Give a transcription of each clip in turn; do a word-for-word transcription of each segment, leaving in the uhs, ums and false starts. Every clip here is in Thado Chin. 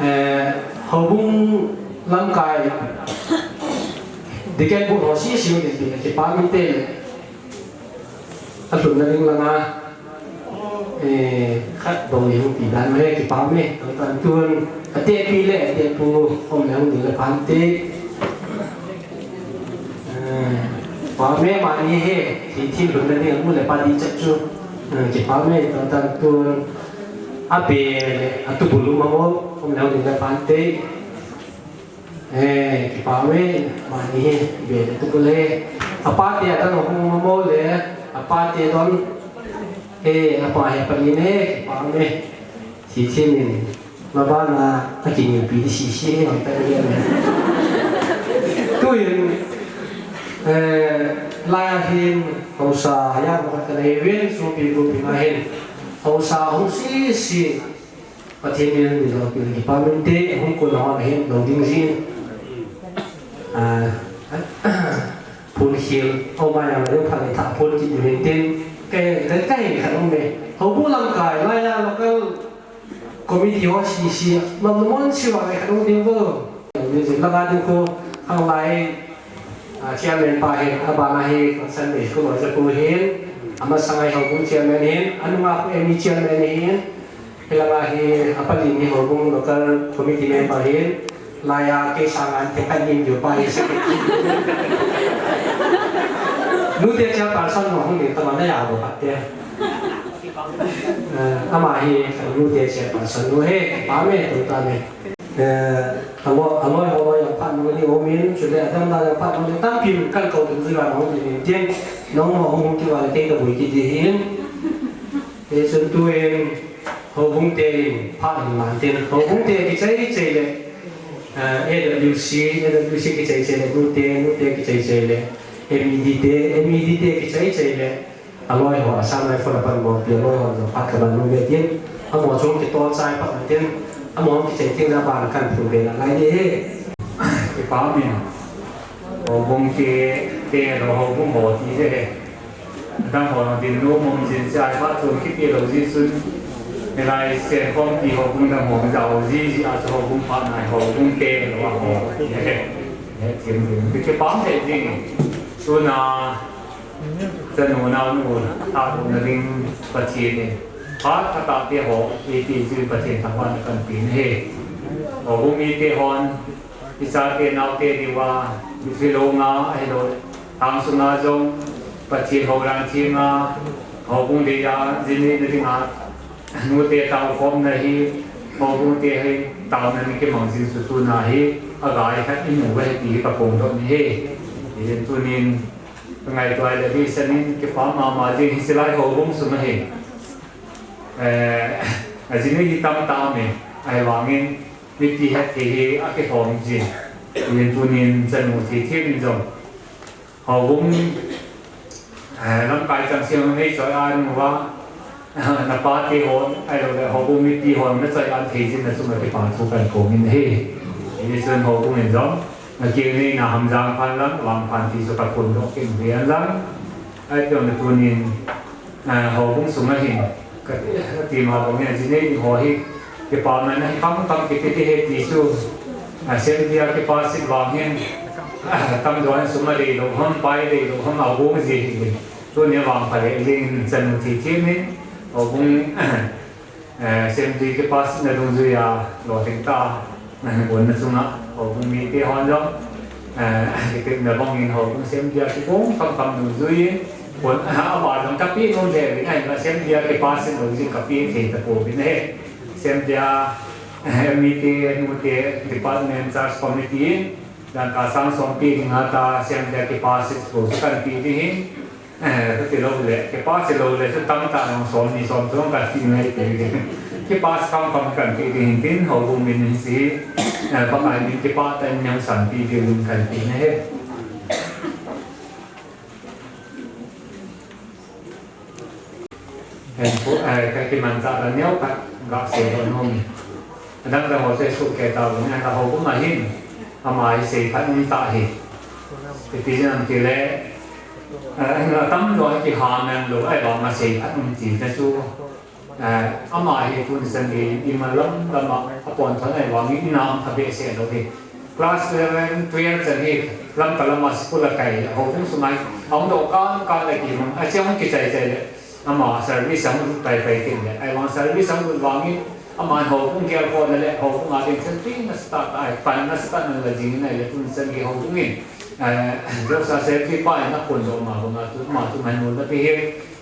Eh, houbung lamkai, deacon board ho sese ding, kipah mite le. Alhunna ding langa, eh, khat bou hung ti dan me, kipah me, tun, atepi le, atepu, um le hung ding le pha inte. Eh, pha me mani hi, thil thil lhunna ding, amu le pa ding chet chu. Eh, kipah me, tun, abe le, atubul um amo, um le hung ding le pha inte. Eh, kipah me, mani hi, be le tubul e. Apate adang hung amo le, apate don. Eh, apa hi, apa ni ne, kipah me. Sese in, mabana, akinelpi di sese, hoi ta le ne. Tuin, eh, laiya hin, haosa, ya, mo ka nei vin, sopi, sopi na hin. Haosa, hung sese. Pathen min in lo pi le kipah mite, hung kon hon ahin lo ding jin. Ah, phun khel, o ma yang lo pha le tha phun kit ding tin. Ke, ke, ke, khat um me. Houbung lamkai, laiya local committee ho sese, nom nom siva le khat um ding vo. Ni jin langa ding ko, hang lai, ah, chairman pa hin, abana hi, Sunday school ho ja ko hin, amasanga hi houbung chairman hin, anunga ko M E chairman hin, Hilanga hi, apali ni houbung local committee member hin, laiya kei sanga thei khat nin diu pa hi secretary. Nute chairperson mo hung ding tama na ya bo khat te. Eh, ama hi, nute chairperson nu he, pa me, tu ta me. Eh, amo, amo ho lo yang phat mo ni o min, chule adam da yang phat mo ni tampi kan ko ding jui va mo ni tin, nong mo hung ki va le te ka bui ki di hin. Hichun tuin houbung te in phat in man tin, houbung te kichai chai le, eh, A W C, A W C kichai chai le, nute, nute kichai chai le, M E D te, M E D te kichai chai le, aloi ho, asam lai fo la pan mo, pi aloi ho, jo phat ka ban nu ve tin, amo chung kiton chai phat tin, amo kichai tin na ban kan phun ve na lai de he. Kipah me. Houbung te, te lo houbung ho ti de he. Dang ho ding nu mong jin chai phat chun kiti lo ji sun. Hilai sen khom ti houbung dang ho jao ji ji a chu houbung phat nai houbung te lo a ho. He, he, thim ding. Ti kipah he ding. Tuna, chanu nao nu, ta nu na ding Pathen in. Phat khat a te ho, e ti ji Pathen thangvahna kan pe na he. Houbung mite hon, Ichate naote diuva, mitlhi longa, ahilou, lhang sunga jong, Pathen houlang thenga, houbung deiya, jin neina dinga, nute taokhomna hi, houbung te hi, taona ni kimang jing chu tuna hi, agai khat imu uve ti hi kaphongdoh nahi. Hijeh in tunin, kangaito a le, hiche sanin, kipah mama jing, hiche lai houbung sunga hi. Eh, ajinu hi tamtah aume, ahivangin, Mipi hetthei hi akihom jin. Tunin chanu thithem in jong. Houbung, eh, lamkai chang seh nei choi-at uva. Napa te hon, ahilou le, houbung mipi hon na choi-at thei jin na chunga kipa thu kahin phong in ahi. Hichun houbung in jong. Nakeng neina Hamjang phan lang, vang phan ti chu kaphondoh kit in lang. Ahi, tunin, eh, houbung sunga hin, kati, kati ma bang hin, ajinei ding ho hi, kipana hi kham kham kiti ti hi ti chu, ah, Assembly a kipass vang hin, ah, tamjo hin sum adeilou ham, pai deilou ham, agong ji hi. Tuni vang pha le, ling chanu thithem in, houbung, Eh, Assembly kipass na dungjuia, lolhing tah a, eh, bonna chunga, houbung mite hon jong, eh, kitepna bangin houbung Assembly a kibang khamkham dungjuiyin, bon, ava jong kapeh nom lheh uvin, ahinla Assembly a kipass lou jeh in kapeh thei tapouvin ahi. Assembly a, eh, mite, nute, department, church committee in, dangka sang som peh ding ata, Assembly a kipass bou chu kahin pe ding ahi. Eh, kati lou le, kipass lou le, chu tamtah nang som ni som thum kahin pe ngai ti. Kipass khamkham kahin pe ding ahi tin, houbung min hiche, eh, Pakai min kipah tah in nangsan pe ding kahin pe nahi. Eh, kakimanchah dan neo khat gasei lou nom e. Adang dang ho chu suhkeh tauvin, ahinla houbung a hin, ama hi seiphat um tah ahi. Ipi jeh ham itile, eh, atamjo hi kihamen lou, ahivang a seiphat um tina chu, Eh, ama hi tuni chan hi imalam lama apon thon ahivangin ina um kha behseh lou hi. Class eleven, twelve chan hi Lamka lama school a kai, houbung sunga ahung doh kang kang le kimang, ache hung kichai chai le. Ama service ahung lut pai pai tin le, ahivang service ahung lut vangin, ama houbung gel kho le le, houbung a ding thilpi nasatah a, pan nasatah in ala jing in ahile tuni chan hi houbung in, eh, Josa Secretary pa in aphondoh ma banga tu, ama tu man mun na pi hi,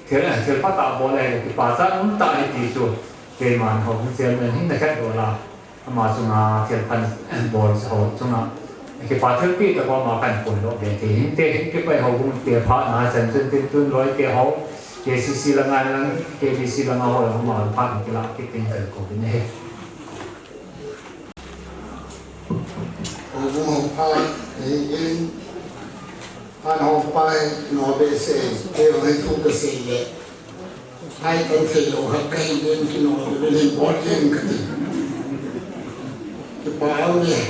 thil, thil phatah abol ahile, kipachat umtah ahi ti chu, keiman houbung chairman hin nakhetdoh la. Ama chunga thil phan bol ho chunga kipa thilpi tah a ama kahin phondoh be thei hinte, kipa houbung te phat na chan chun tin tun loi te ho, K C C langa lang, K B C langa ho lang ama phat kilah kit in kakou in ahi. Houbung ho phat, eh, in, phat ho pai, no behseh, kei ho hi thu kasei le. Ai, kan thei lou kha, kahin ding kino, ding bol ding kati. Kipa um e.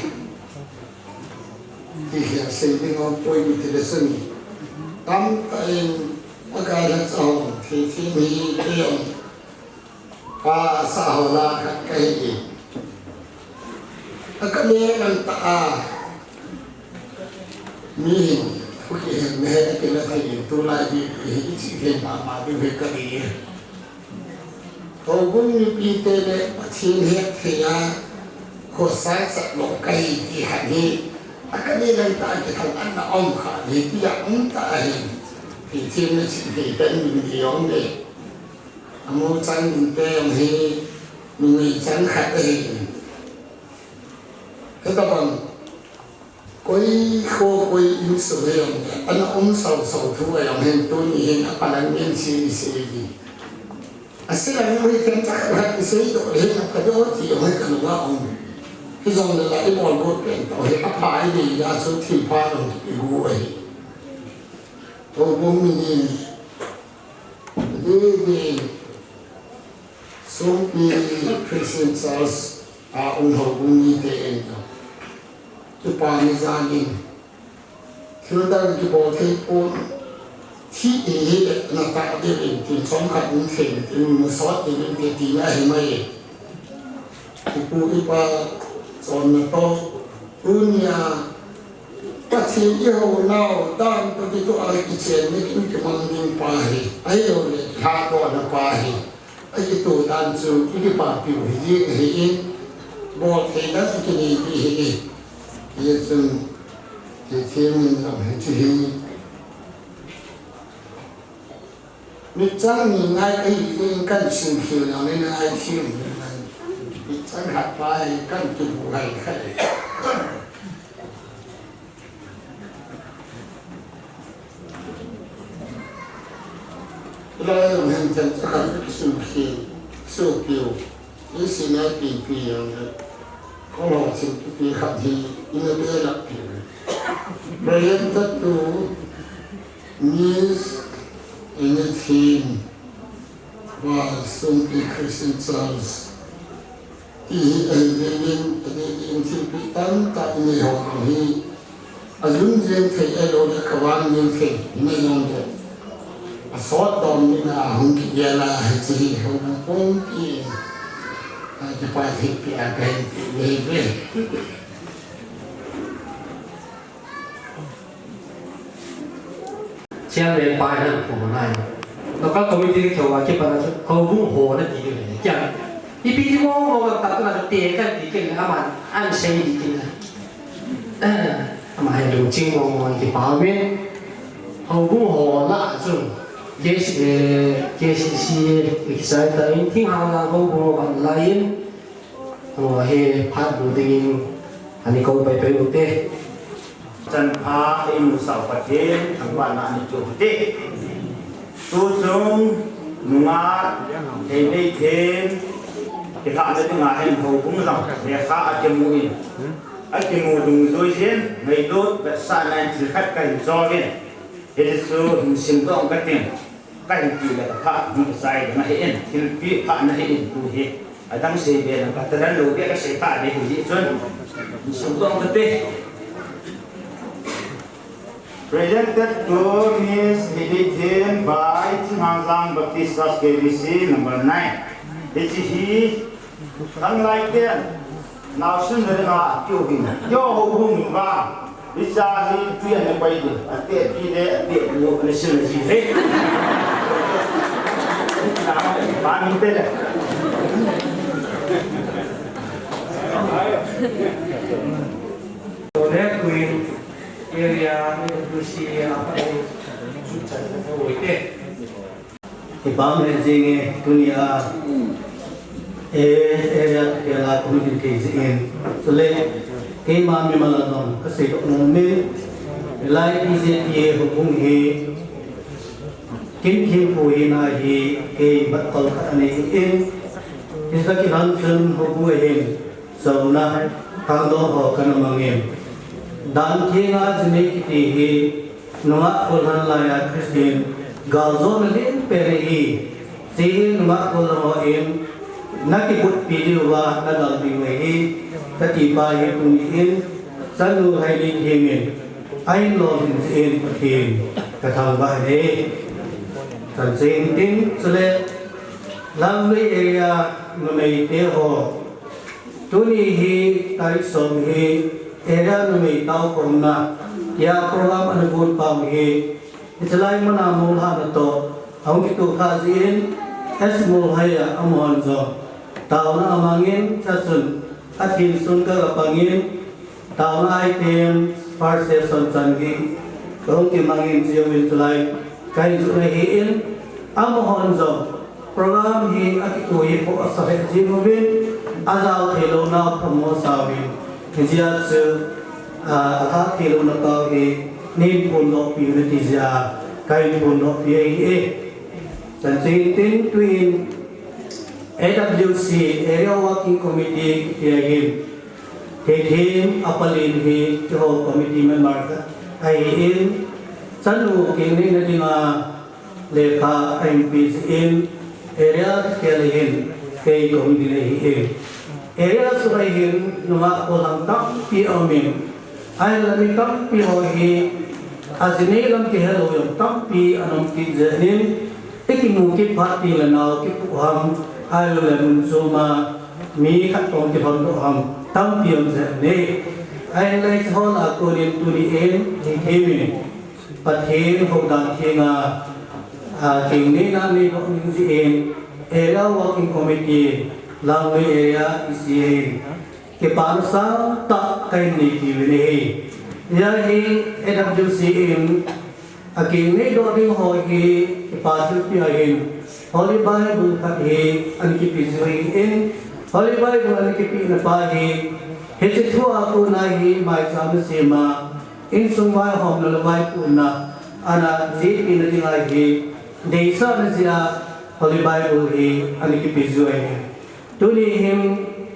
Ti hi asei ding aum poi, mi ti le chun. Tamtah in, akai la chau, thi thi mi ti um. Ka sa ho la khat kahi e. Akale lang ta a. Mi hin, khu kihen me he, akila thei in, tulai hi, hi, hi, chi thei mama ding hi kati e. Houbung mipi te le Pathen hetthei a, khosa sat lou kahi ti khat hi, akale lang ta a kithang an na um kha hi ti a um ta ahi. Pathen na chin thei tan min di um le. Amu chang min te um hi, min ni chang khat ahi. Hitabang, koi kho koi insung hi jong le, ana um sau sau thu a jong hin tuni hin apalang ngen si ni si di. Ase lang hi themcha khat isei doh le hin akadoh ti jong hi kalunga um. Hijong le la ibol got pen tah hi apha idei a chu thilpha jong igu ahi. Houbung mi ni, di di, Songpi Christian Church a um houbung mite in jong. Kipa ni jangin. Thil dang kibol thei pon. Thi hi hi le na ta ding in tin chomkhat um thei in tin musot ding in ti ti na hi mai. Ipu ipa chonna toh. Tunia. Pathen ihou nau dan toh kitoh a kichen ni kin kimang ding pa hi. Ahilou le lhadoh na pa hi. Akitoh dan chu, i kipapiu hi jing ahi in, bol thei dan i kinei ding ahi. Hijeh chun, Pathen min jong hiche hi. Mitchang ni ngai ahi jeh in kan simkhel jong le ngai thim. Mitchang khat pa hi kan kibu hai khai. Hilai jong hin themcha khat kisu khi, kisu piu. Isei nai pipi jong le. Kong ho thempi khat hi ina belap piu. Presented to Miss Enithin by Songpi Christian Church. Ti hi ahi jeh in, ahi jeh in thilpeh tamtah inei ho jong hi. Ajun jeng thei ahilou le akavan jeng thei, inei jong le. Asot dom ding a hung kigel a hiche hi hung pumpi. Akipa thilpeh a kahin peh ve ve. Chairman pa hin aphong nai. Local committee keu a kipat a chu houbung ho nati le kiang. Ipi ti mo mo ka ta na chu te kan ti ken aman an sei di ken. Eh, ama hin lungching mo mo kipa umin. Houbung ho lah a chu K C, eh, K C C excited in thinghang lang houbung ho kan lah in. Amaho hi phat lut dingin ana kou pai pai ute. Chanpha eimusah Pathen thangvahna ana cheh ute. Tuchung nungah Theineithin kilhahna dinga hin houbung jong lekha akimu in, akimu dungjui jin ngailut vetsahna in thil khat kahin jol in. Hiti chu hin simdoh kating. Kahin ti le kapha, hung kisai ding ahi in, thilpeh pha nahi in tu hi. Adang sei be lang katalan lou be kasei pha be hi jeh chun. Hin simdoh kate. Presented to Miss Hidithin by Thinghangzang Baptist Church K B C number nine. Hiche hi, nang lai ten, naosen le na, keu hin, keu ho hung hin va, hiche hi, tui ani pai di, ate pi le, ate pu, le sil le si, he. Ba min te le. Ole kuin, area, ni tu si, apa, su chan, sa, oi te. Kipah le jing e, tunia, e, area te la kum din kei jin. Chule, keima mimal a jong, kasei doh nom in, lai P Z P A houbung hi, kin thim pu hi na hi, kei bat kol khat anei in, hiche kilang chun houbung a hin, Chonna, thangdoh ho kana mangin. Dan thenga jinei kiti hi, nungah kolhang laiya Christian, galjona len pen ahi. Hiche hi nungah kolhang hon, nakibotpi diuva, nadam diu ahi, kati pa hi tuni in, chanu Hailingthim in, ahin lolhin jeh in Pathen, kathangvah e. Chanchin tin, chule, Langlui area, numeite ho, Tuni hi, tarik som hi, area numei taokhomna, tia program ana gon pau hi, hiche lai muna Molhai natoh, ahung kitoh kha jin, S Molhai a, amahon jong, taona amangin, chachun, athin sun kagapangin, taona item, first session chan hi, kahung kimangin, chiuvin chulai, kahin jui ahin, amahon jong, Program hi akikoi hi pho asa lheh jing uvin, ajao theilou nau promote sa uvin. Hijeh chun, ah, alhah theilou na pau hi, neihin phondohpi uvin ati jeh a, kahin phondohpi ahi e. Chanchin tin tuin, A W C, Area Working Committee, kiti ahin, Theithem Apalen hi, keiho committee member khat ahin, chanu kingneina dinga, Lekha a M P jin area khel hin kei kong ding ahi e. Area sunga hin nungah kolhang tampi aumin. Ahinla mi tampi ho hi ajinei lam kihelou jong tampi ana um kit jeh in. Ikimu kit phat teng le nao kipoh ham. Ahilouleh mun chom a mi khat tong kilhon doh ham. Tampi um jeh in. Ahinla hiche ho lah a konin tuni in hi themin. Pathen houdan thenga, a, kingneina neidoh ning jeh in, Area Working Committee, Langlui Area E C A in, kipana sangtah kahin neipi uvin ahi. Hijeh hin A W C in, akingneidoh ding ho hi, kipa thilpeh ahin, Holy Bible khat hi, ana kipe jui in, Holy Bible ana kipehna pa hi, hiche thua kona hi, maicham nasem a, Insung vaihomna le vaipohna, ana jihpehna dinga hi, deisahna jeh a Holy Bible hi ana kipe jui ahi. Tuni hin,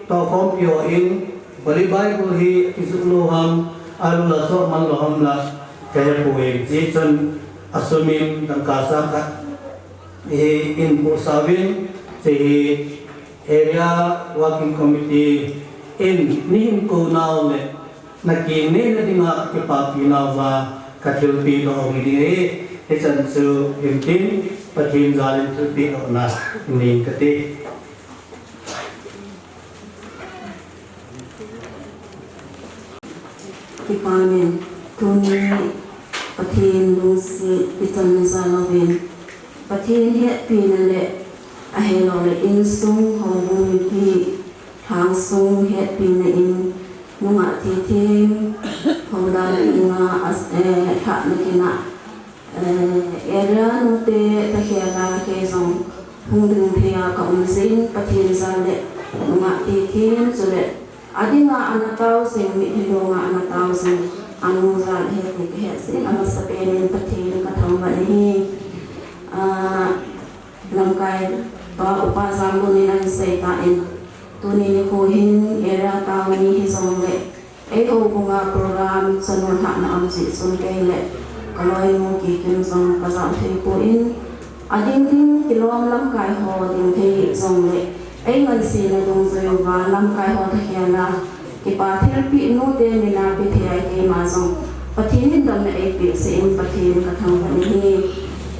toukhompi hon, Holy Bible hi kijih lou ham, ahilouleh chohman lou ham la, kahepoi, hijeh chun, asumin, dangka sang khat, hi, in pu sauvin, hiche hi, Area Working Committee, in, neihin kou nau le, Nakingneina dinga kipapi nauva kathilpeh doh ding ahi, hichan chu hintin Pathen jalin thilpeh dohna nei kate. Kipah in tuni Pathen lungset kichamna jal uvin Pathen hetpina le ahilouleh insung houbung mipi Lhangsung hetpina in nungah thithem, houdan dinga, eh, lhahna dinga, eh, area nute takhel a kei jong hung ding thei a ka um jin Pathen jal le nungah thithem chule adinga ana tao jing mitlhi longa ana tao jing anu jal he ti kahe jin amasapen in Pathen kathangvah in ahi. Ah, Lamkai pa Upa Jambun in ahin seitah in, tuni nikho hin area tao ni hijongle, eiho bunga program chanu lhahna aum jeh chun kei le kaloinu Kikim jong kajao thei poi, ading ding kilom lamkai ho ding thei jongle, eingansena dungjuiya lamkai ho takhel a, Kipa thilpeh nute mina pe thei a keima jong Pathen in damna eipeh jeh in Pathen kathangvah in ahi.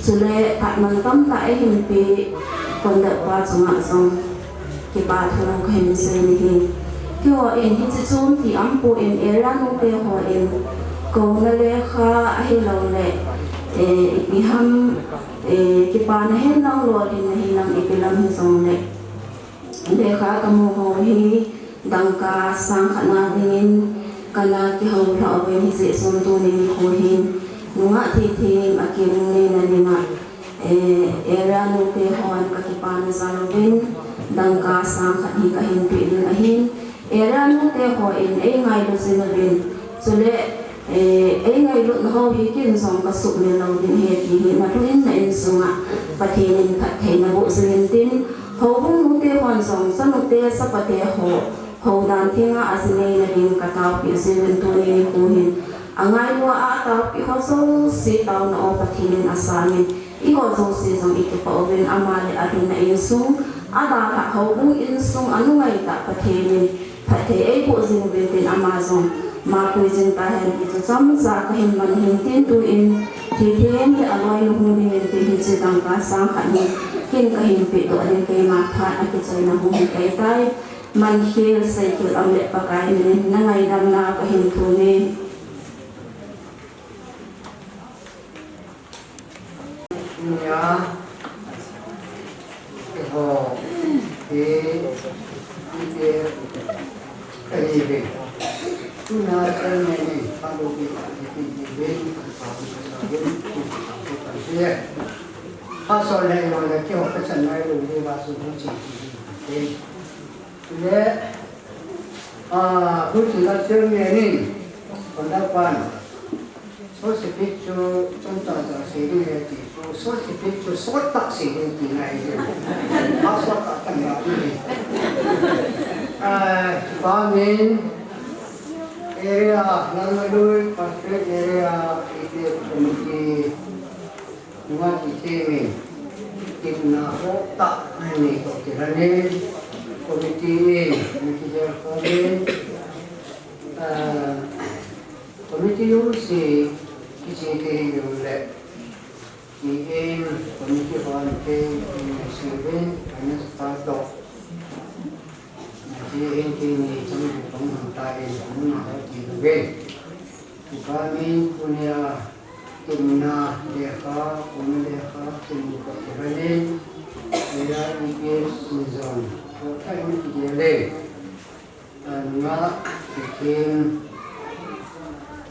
Chule phat mantam tah eihin pe conductor pa chunga jong Kipa thu kahin sei nahi. Keiho in hiche chom ti aumpoi, area nute ho in kouna lekha ahilouleh, eh, ipi ham, eh, kipana henlang lolhinna hinlang ipi lam hijongleh, lekha kamu ho hi dangka sang khat na dingin kana kihou lhah uvin, hiche chom tuni nikho hin nungah thithem a kinei na dinga, eh, area nute hon kakipana jal uvin, dangka sang khat hi kahin pe ding ahin, area nute ho in eingailu jing uvin, chule, eh, eingailutna ho hi ken jong kasuhmil lou ding ahi ti hi nalhun in na insunga Pathen in phattheina boh jing intin, houbung nute hon jong chanute chapate ho houdan thenga ajinei na ding kataopi jing uvin, tuni nikho hin angailu a ataopi ho jouse taona o Pathen in asangin, eiho jouse jong ikipah uvin, ama le alhunna insung, adalhah houbung insung, anungai tah Pathen in phatthei eiboh jing uvin tin, ama jong mapui jing tahen ti chu chomcha kahin man ahin tin, tuin thithem le aloinu hung dingin tin hiche dangka sang khat hi ken kahin pedoh ding, keima phat a kichaina hung hi ahitai. Mankhel seikhel aum le Pakai min in nangaidam nau kahin thum e. Nia, keiho hi, hi te, kahi ve. Tuna chairman in phatlopi a hi ti ti ve, kan pa, kan pa, kan pa, kan pa. Pastor le, le keiho kachan nai lou le, va su hu chi ti ve. Le, ah, huchi la chairman in, conduct pan, sosipit chu chomcha cha sei ding ahi ti chu, sosipit chu sottah sei ding tina ahi. Asot a kan la ni. Ah, pa min area, Lalmalui, Pastorate area, area committee, nunga kiti min, kipna ho tah, ani ko kiranin, committee in, committee chair ko min, ah, committee jouse, kiche te hi jong le, ti in, committee hon te, in, sibin, finance pa toh, ti in, ti ni, chang, kong, ta in, kong, na, ti, uvin. Kipah in tunia, kimna lekha, kouna lekha, kimu khat kibanin, area E P S in jong, kothai hung kigel e. Anga, kikim,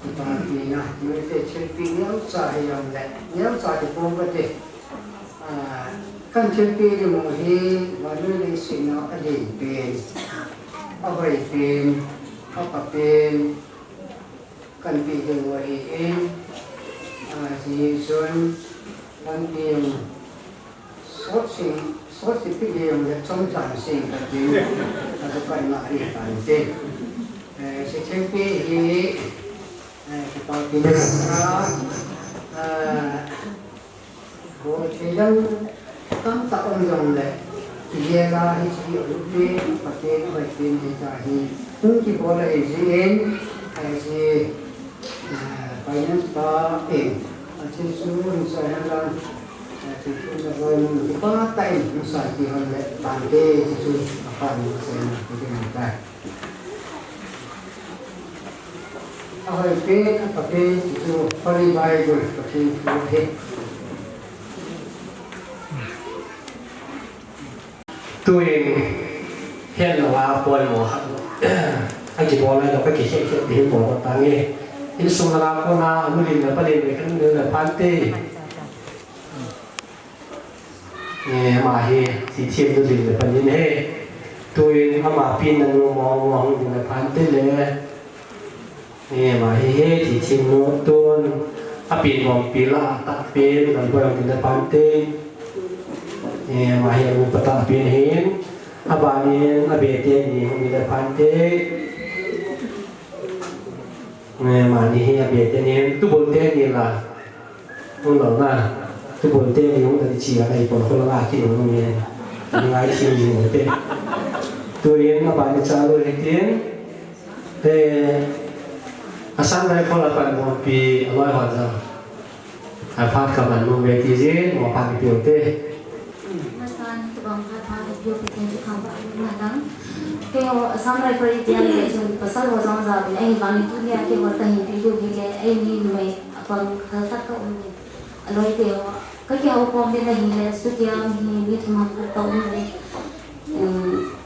kipah pina, kimu te thilpeh neocha hi jong le, neocha kipom kate. Ah, kan thilpeh ding u hi, vannoiya leiset'a alen pen, ahoi pen, apha pen, kan pe ding u ahi in, ah, hichun, kan pe ding, sot sing, sot sing pe ding le chomcha sing ka ding, ka to kan ma ri kan te. Eh, hiche thilpeh hi, eh, kipah pina sa, ah, Bol thei dang tamtah um jong le, kigel a hiche a lut pen, pha pen, hoi pen hita hi, hung kibol ahi jeh in, hiche, eh, finance pa in, hiche chu hung sa hen lang, eh, hiche chu na bol mun kipah tah in, hung sa kihon le, tante hiche chu, apha in sa in, hiche na tai. Ahoi pen, apha pen, ti chu Holy Bible, Pathen thu ahi. Tuin, hiche langa poimo khat, akibol lai lou, kakikhet khet ding bol tange. Insung langa kona, anu lim le pa lim le, kanu lim le phante. Eh, ama hi, thithem nu ding le pan in ahi. Tuin ama penna nu mong mong ding le phante le. Eh, ama hi, hi, thithem nu tun. Apen mong pi la, atah pen, lam boi ding le phante. Eh, ama hi, amu pa tah pen ahin. Abanin, abe teni hung ding le phante. Eh, amani hi, abe teni, tubul teni la. Hung lou na, tubul teni hung ding chi a, ei pon kho la ki hung ni. Ngai chi ni te. Tuin abani cha lou hitin. Eh, asang nai kho la pan mo pi aloi ho ja. Aphat ka man mo ve ti jin, mo phat ki piu te. Masan tubang phat phat Video Pathen chu thangvah in umhen lang. Keiho Assam Rifle iti a le chun pasal ho jong jao le, ahivangin tunia keiho kahin video hi le, eini numei apang khat khat ka um in. Aloi te ho, ka kihou khom ding ahile, studio hi mi thum ham khat ka um in. Um,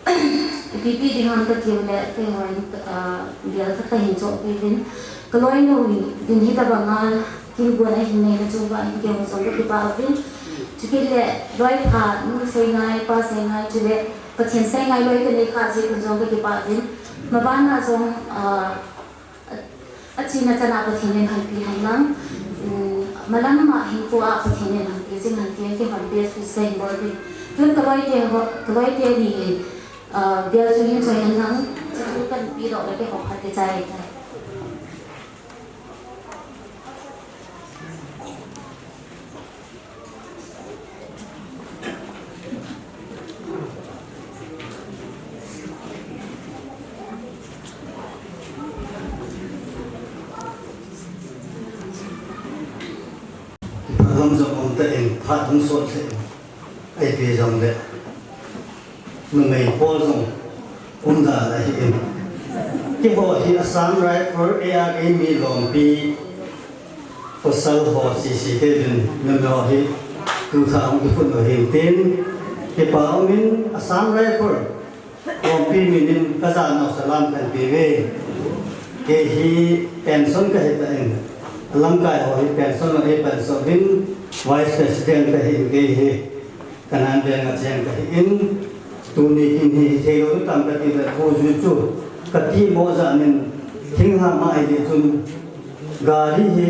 ipi ipi ding ham ka tiu le, keiho in, ah, bial khat kahin chohpeh uvin. Ka loinu hi, din hitobang a, Thilgon ahin neina chunga hin keiho jong ka kipah uvin. Chukit le loipha nu Seingai, pa Seingai chule Pathen Seingai loi kanei kha jeh un jong ka kipah uvin. Mabana jong, ah, a, achena chana Pathen in lhonpi hen lang. Um, malam ma hinkho a Pathen in lhonpi jing hen tin keihon best wishes kahin bol uvin. Tun ka loite ho, ka loite ni hin, ah, bial chu hin choi hen lang. Chuchu kahin pedoh le keiho khat kichai tai. Phat hung jong um ta in, phat hung sot lheh in. Ipi jong le, numei pawl jong um dan ahi in. Keiho hi Assam Rifle A R A mi lompi pasal ho sisi kei uvin, numei ho hi tu tha hung kiphun u hin tin, kipa um in. Assam Rifle lompi min in ka jana u salam kahin pe uve. Kei hi pension kahi tan, lamkai ho hi pension a eipansa uvin, Vice President kahi in kei hi. Kanan veng a cheng kahi in, tuni kin hi thei lou tam kati le, thu jui chu kati mo jeh in, thinglhang ma ahi chun, gari hi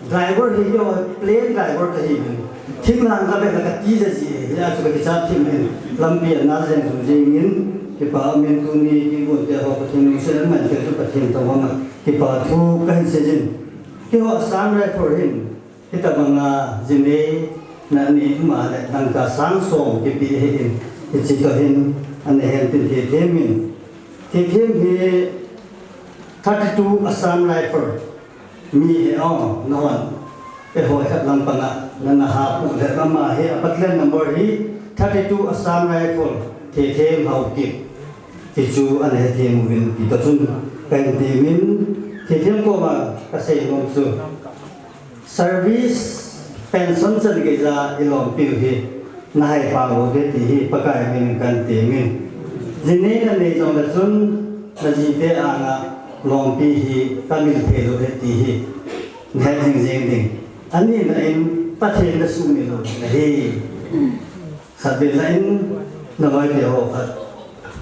driver hi keiho plain driver kahi in, thinglhang ka be la kati jeh jeh hi, hia chu ka kichat thim in, lampi a na jeng jung jeng in, kipa um in. Tuni kin gon te ho Pathen lungset in man te chu Pathen toh vang a kipa thu kahin sei jin. Keiho Assam Rifle hin, hitobang a jinei na nei ma le dangka sang som kipe ahi in, hiche toh hin ana hen tin Thethem in. Thethem hi thirty-two Assam Rifle mi hi o, nahon. Eiho khat lampang a, na na ha pu le ama hi, a plate number hi thirty-two Assam Rifle, Thethem Haokip. Ti chu ana hethem uvin ti toh chun, kahin temin, Thethem koma kasei nom chu. Service pension chan geija i lompiu hi na hai pang lou ding ti hi Pakai min in kan ti min. Jinei na nei jong le chun na jite anga lompi hi ka mil thei lou ding ti hi na het jing jing ding. Ani na in Pathen na sumil lou ding ahi. Khatvei lah in, na loite ho khat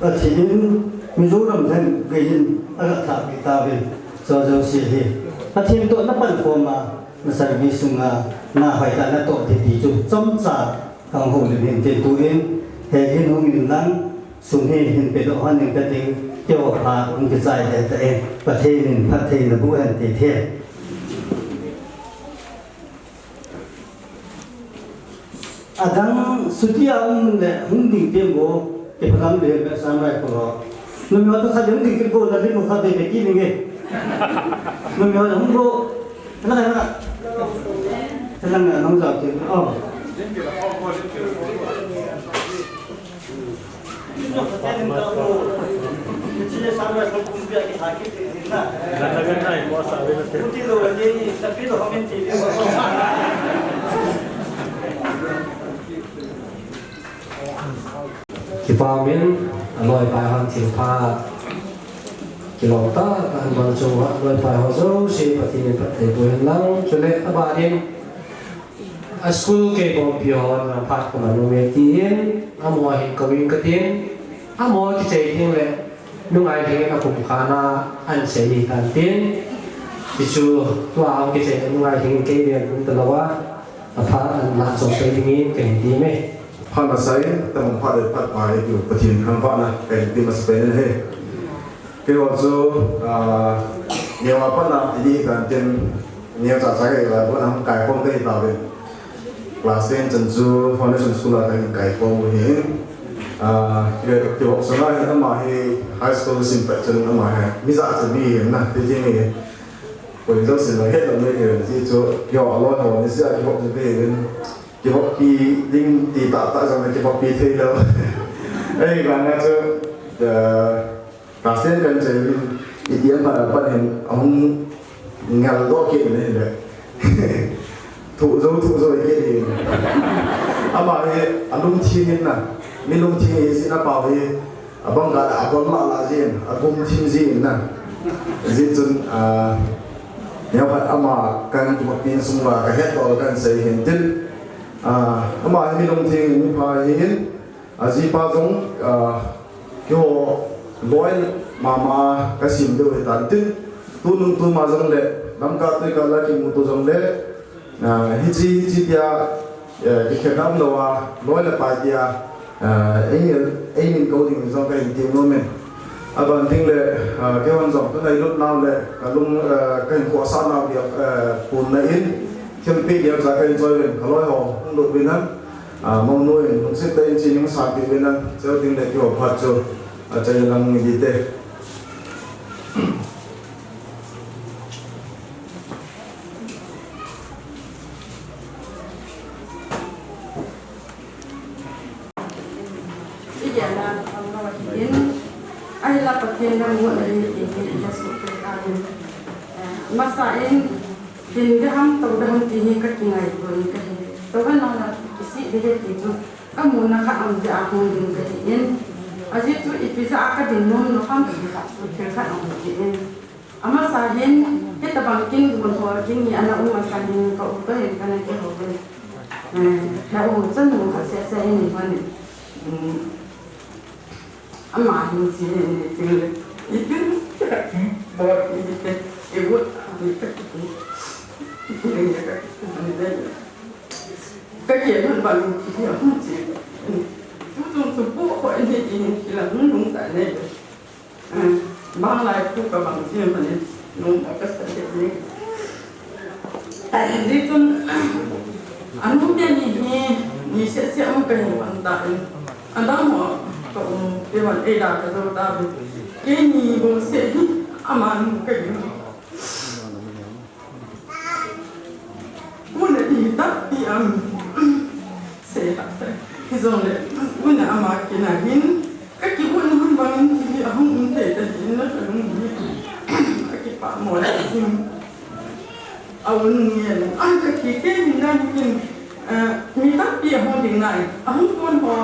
athi in, Mizoram lheng gei in, aga thah kit tauvin, jouse hi. Pathen toh na pankhom a, na service sunga, na hoitah na toh ding ti chu, chomcha, kahung houlim in tin tu in, hei hin hung in lang, sum hi hin pedoh hon in kating, keiho phat hung kichai le ta in, Pathen in phatthei naboh hen ti thei. Adang suti a um le hung ding tem bo, kiphalam le be sam rai ko lo. Numei ho to kha ding ding kit bo, la ding kha be be ki ninge. Numei ho hung bo. Hala hala. Hala na nong jao ke. Oh. Kipa min, aloi pai hon thil pha. Kilom tah, kan bang chung ha, aloi pai ho jouse, Pathen in phatthei boh hen lang, chule, aban in, A school kei bompi hon lang phat kaman ume tin, amaho hin kauvin katin, amaho kichai ding le, nungai dingin akum khan a ahin sei hitan tin, hichu tua hung kichai le nungai dingin kei ven um talou a, aphat ahin lah chom pei dingin kahin ti me. Phat nasai, tamang phat le phat pai, Pathen thangvahna kahin pe masa pei in ahi. Keiho chu, ah, neo a pat a, ini kan tin, neo chacha kahi lai, bon ham kaikhom kahi tauvin. Class ten chan chu Foundation School a kahin kaikhom u ahin. Ah, kei, kei hop sunga hin ama hi high school sim pet chun ama hi, mi jachat mi ahin na, ti ti mi. Koi jouse la het lou mai thei ti chu, keiho aloi ho, ni sia kihop chu kahin. Kihoppi ding ti tahtah jong le kihoppi thei lou. Ei, banga chu, eh, Pastor kan chai hin, itiam phat a pat hin, ahung ngal doh kit in ahile. Thuh jo, thuh jo kit in. Ama hi, alungthim in na. Mi lungthim hi, jin apao hi, abang ka la, abang la la jin, agum thim jin na. Jin chun, ah, neo khat ama kan tuak pin sung va ka het dol kan sei hin tin. Ah, ama hi mi lungthim in mi pha hin, ajipa jong, ah, keiho loi mama ka sim deu hitan tin, tunung tuma jong le, lamka tuika la kimu tu jong le, ah, hichi, hichi tia, eh, kikhen dam lou a, loi le pai tia, ah, ei min, ei min kou ding jong ka hin ti nom in. Aban ding le, ah, keihon jong, ka ngailut nau le, ka lung, ah, ka hin khohsah nau dia, eh, pun na in, thilpeh dia ja ka enjoy in, ka loi ho, hung lut vin a, Ah, Monu in, lungset tah in chi ning sa ti ve na, cheu ding le keiho phat chu, achai lang ni di te. Ahinla Pathen lam ngot na hi ti hi i ha su te ka din. Eh, masa in, Hin ding ham, tou ding ham ti hi ka kingaito in ka hi. Tou han nang na kisih ding ahi ti chu ka muna kha am ding a hung ding ka hi in. Ajeh chu ipi jeh a ka ding nom lou ham ti kha chu thil khat aum ti in. Amasa hin, hitabang kin gun ho kin hi ana um masa hin ka u toh hin ka na kihou in. Eh, ka u chanu khat seh seh in hi hon in. Hmm. Ama hin chi ni ting le. Itin bol ite, iwut ni ka ti. Itin ka ti. Ka ke man ba lu ki ya hum chi. Tu tung tu bu ko ni ti hin ki la hum lung ta ne. Bang lai pu ka bang chi man ni. Nung ka sa te ni. Ahi, chun, anu teni hi, ni seh seh um ka hi van ta in. Adang ho, ka um, te van ei da ka do ta bu. Keini bou seh hi, ama nu ka hi. Una i ta ti am. Seh ha, hijongle, una ama kina hin, ka kibol na hun bang in ti hi ahung um thei ta hi na ka lung hi. Ka kipah mo la hin. A u nung ngen, a ka kikei hin dan kin, eh, mi tampi ahung ding nai. Ahung pon ho,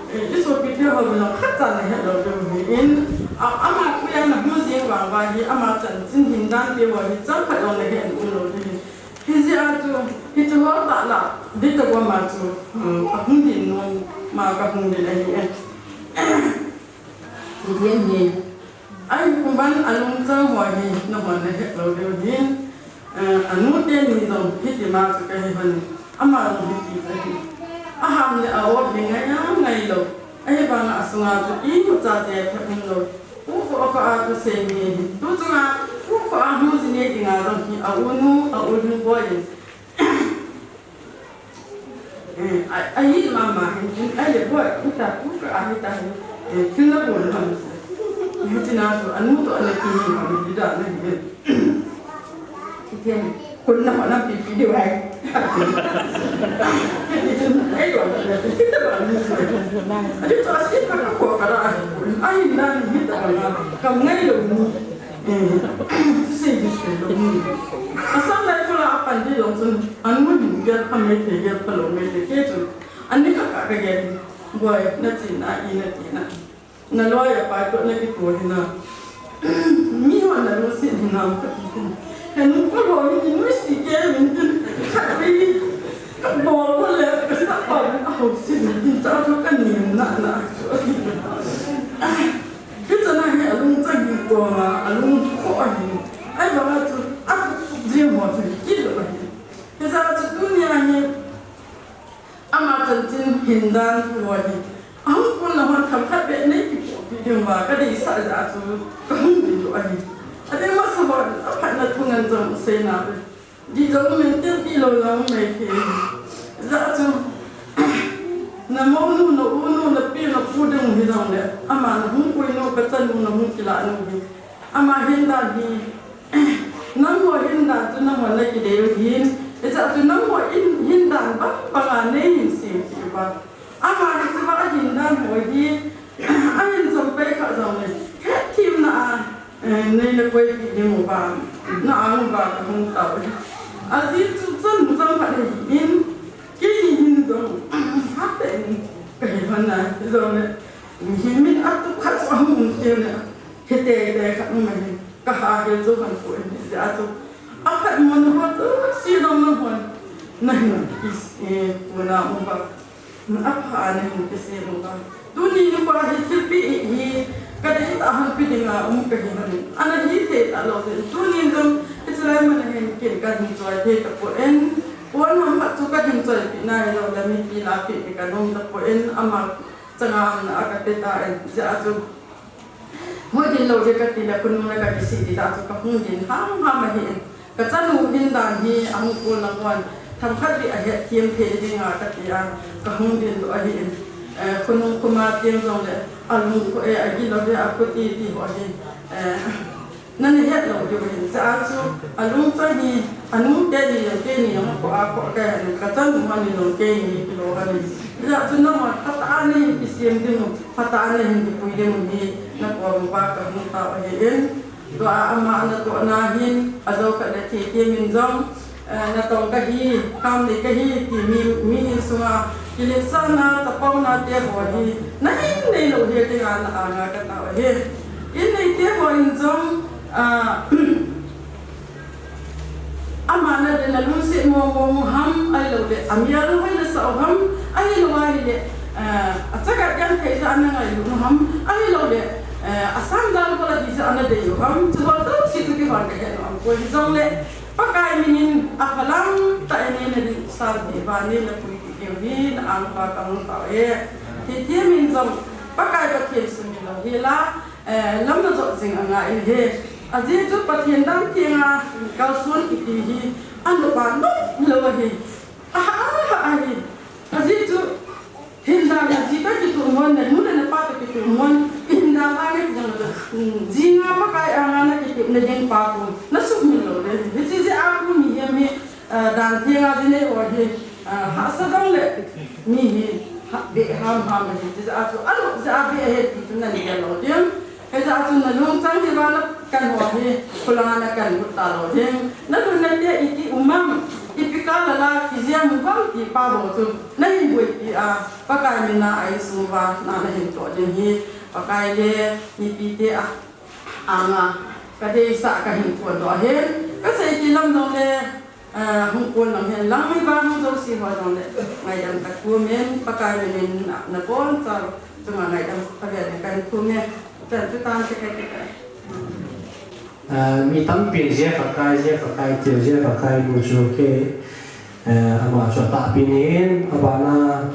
eh, i sopi te ho bang khat cha na het lou ding hi in, a, ama kuya na hmu jing vang va hi, ama chanchin hin dan te ho hi chang khat jong na het um lou ding hi. Hijeh a chu, hichu ho tah la, di ta ko ma chu, hmm, ka hung din nom, ma ka hung din ahi e. Ti diam hi. Ahi, kuman alungchang ho hi, nahon na het lou diu hin. Eh, anu teni jong, hiti ma chu ka hi hon. Ama jong hiti chu ahi. Aham le a-o hi ngai a ngai lou. Ahivanga asunga chu imacha che pha um lou. U kho kho a chu sei mi hi. Tu chunga u kho a hung ji nei dinga jong hi a u nu, a u nu boi in. Eh, a, a hi mama hin, hin, a le boi, u ta, u ka a hi ta hi, eh, thil na bol ham. Hi tina chu, anu to ana ki hi, anu ki da na hi. Ki ken, kun na ma na pi pi de wai. Ai wa, ki ta ba ni. A di to a si ka ka ko ka ra. Ai na ni hi ta ba na. Ka ngai lo ni. Eh, tu sei di sei lo ni. Asam lai ko la apan di long chun, anu hin gel pha mai thei, gel pha lou mai thei, kei chun, ani kha ka ka gel, boi, na chi na, i na ti na. Na loi a pai to na ki to hi na. Mi ho na lo sin hi na ka ti hin. Ka nu ko lo ni nu si ke min tin. Ka ri, ka bol ko le, ka sa pa a ho sin min tin, cha to ka ni na na. Hichana hi alungchang hi koma, alungkhoh ahi. Ahivanga chu, atup jeng ho chu, kilo ahi. Hijeh a chu tunia hi, ama chanchin hin dan thu ahi. Ahung kunna hon themkhat beh nei kipohpi diu va, ka deisah jeh a chu, ka hung ding lou ahi. Adeh masa ho, aphatna thu ngen jong sei na ve. Di jong um in, tilpeh lou jong um mai thei. Hijeh chun, na mounu, na unu, na pi, na pu ding hi jongle, ama na hung pui nu, ka chanu, na hung kilah nu hi. Ama hin dan hi, nangho hin dan chu nangho na kidei u hin. Hijeh chun nangho in, hin dan bang bang a nei hin sem kit uva. Ama hi chu va hin dan ho hi, Nei na koi pi ding uva, na ang uva ka hung tao. Ajeh chu chanu chang khat ahin, keini hin jong, ha te in ka hi hon na, jong le, hi min atu khat chu ahung um te le, he te te khat um ahin, ka ha he chu han ko in, ja chu. A khat mon ho chu, si dong na hon, na hin, is, eh, ko na um ba. Apha ana hin kisem uva. Tuni nikho hi thilpeh hi ka deitah a hangpi dinga um kahi hon. Ana hithei talou ding. Tuni jong hiche lai mun a hin ken kahin choi thei tapon. Pon ham khat chu kahin choipeh nai lou le mipi lah a peh ding kanom tapon. Ama changa umna a kate tan. Hijeh a chu Hung din lou ding kati le, khonung le kakisih ding tah chu kahung din hamham ahi. Ka chanu hin dan hi ahung kol lang hon, themkhat beh ahet them thei dinga kati a, kahung din lou ahi. Eh, khonung khoma teng jong le, alung khu e, agilou e, akhuti ti ho ahi. Eh, nana het lou diu ahi. Hijeh a chu, alung chu hi, anung teni jong, keini jong, akhoh a khoh kai ahi, ka chanu hon jong, keini kilou ahi. Hijeh a chu, nangho phatah a nahin kisem ding u. Phatah a nahin kipui ding u hi, nakom uva kahung tao ahin. Tua ama natohna hin, ajou khat le Thithem in jong, eh, natong kahi, kam nei kahi, ti mi, mi insunga, kiletsahna, tapauna te ho hi, nahin neilou hi dinga na anga katao ahi. In neite ho in jong, ah, Ama na dinga lungset mong mong u ham, ahilou le, amel hoi nasah u ham, ahilou ahile, eh, achaga genthei jeh a na ngailut u ham, ahilou le, eh, asandal bol a hijeh a na dei u ham, chuho jouse chu kihon kahet nom poi. Hijongle, Pakai min in aphalang tah in neina lhahsampi uva, neina puipi u hi, na angpa kahung tao e. Thithem in jong, Pakai Pathen sumil lou hel a, Eh, lam najot jing angai ahi. Ajeh chu Pathen dan thenga kalson kiti hi, anop a nop lou ahi. Aha, aha ahi. Ajeh chu, hindan a ji toh kitup mon, nanu le napa toh kitup mon, hindan a ngai jong le, hmm, jinga Pakai anga nakitepna ding pa khu, nasumil lou le. Hiche jeh a khu mihem hi, Ah, dan thenga ji nei ho hi, ah, hahsa jong le mi hi, ha, beh hamham ahi, hijeh a chu, anop jeh a beh ahi ti chu nagel lou ding. Hijeh a chu nalungchang hi vang a kan ho hi, kholanga nakan lut talou ding. Nalunna te iti um am, ipi kah a la kijem u ham ti pa ho chu, nahin boipi a, Pakai min a insung uva, na nahin toh ding hi, Pakai le, mipi te a, anga, kadeisah kahin phondoh ahin, kasei ti lam jong le, Ah, hung kon lang hen lang mi vang hung jouse ho jong le. Ngaidam kathum in, Pakai min in na, nabonchau chunga ngaidam kavel in kahin thum e. Chan chu tan te kai te kai. Ah, mi tampin Jia Pakai, Jia Pakai, Tiu Jia Pakai mu chu ke, eh, ama chu atahpi in, abana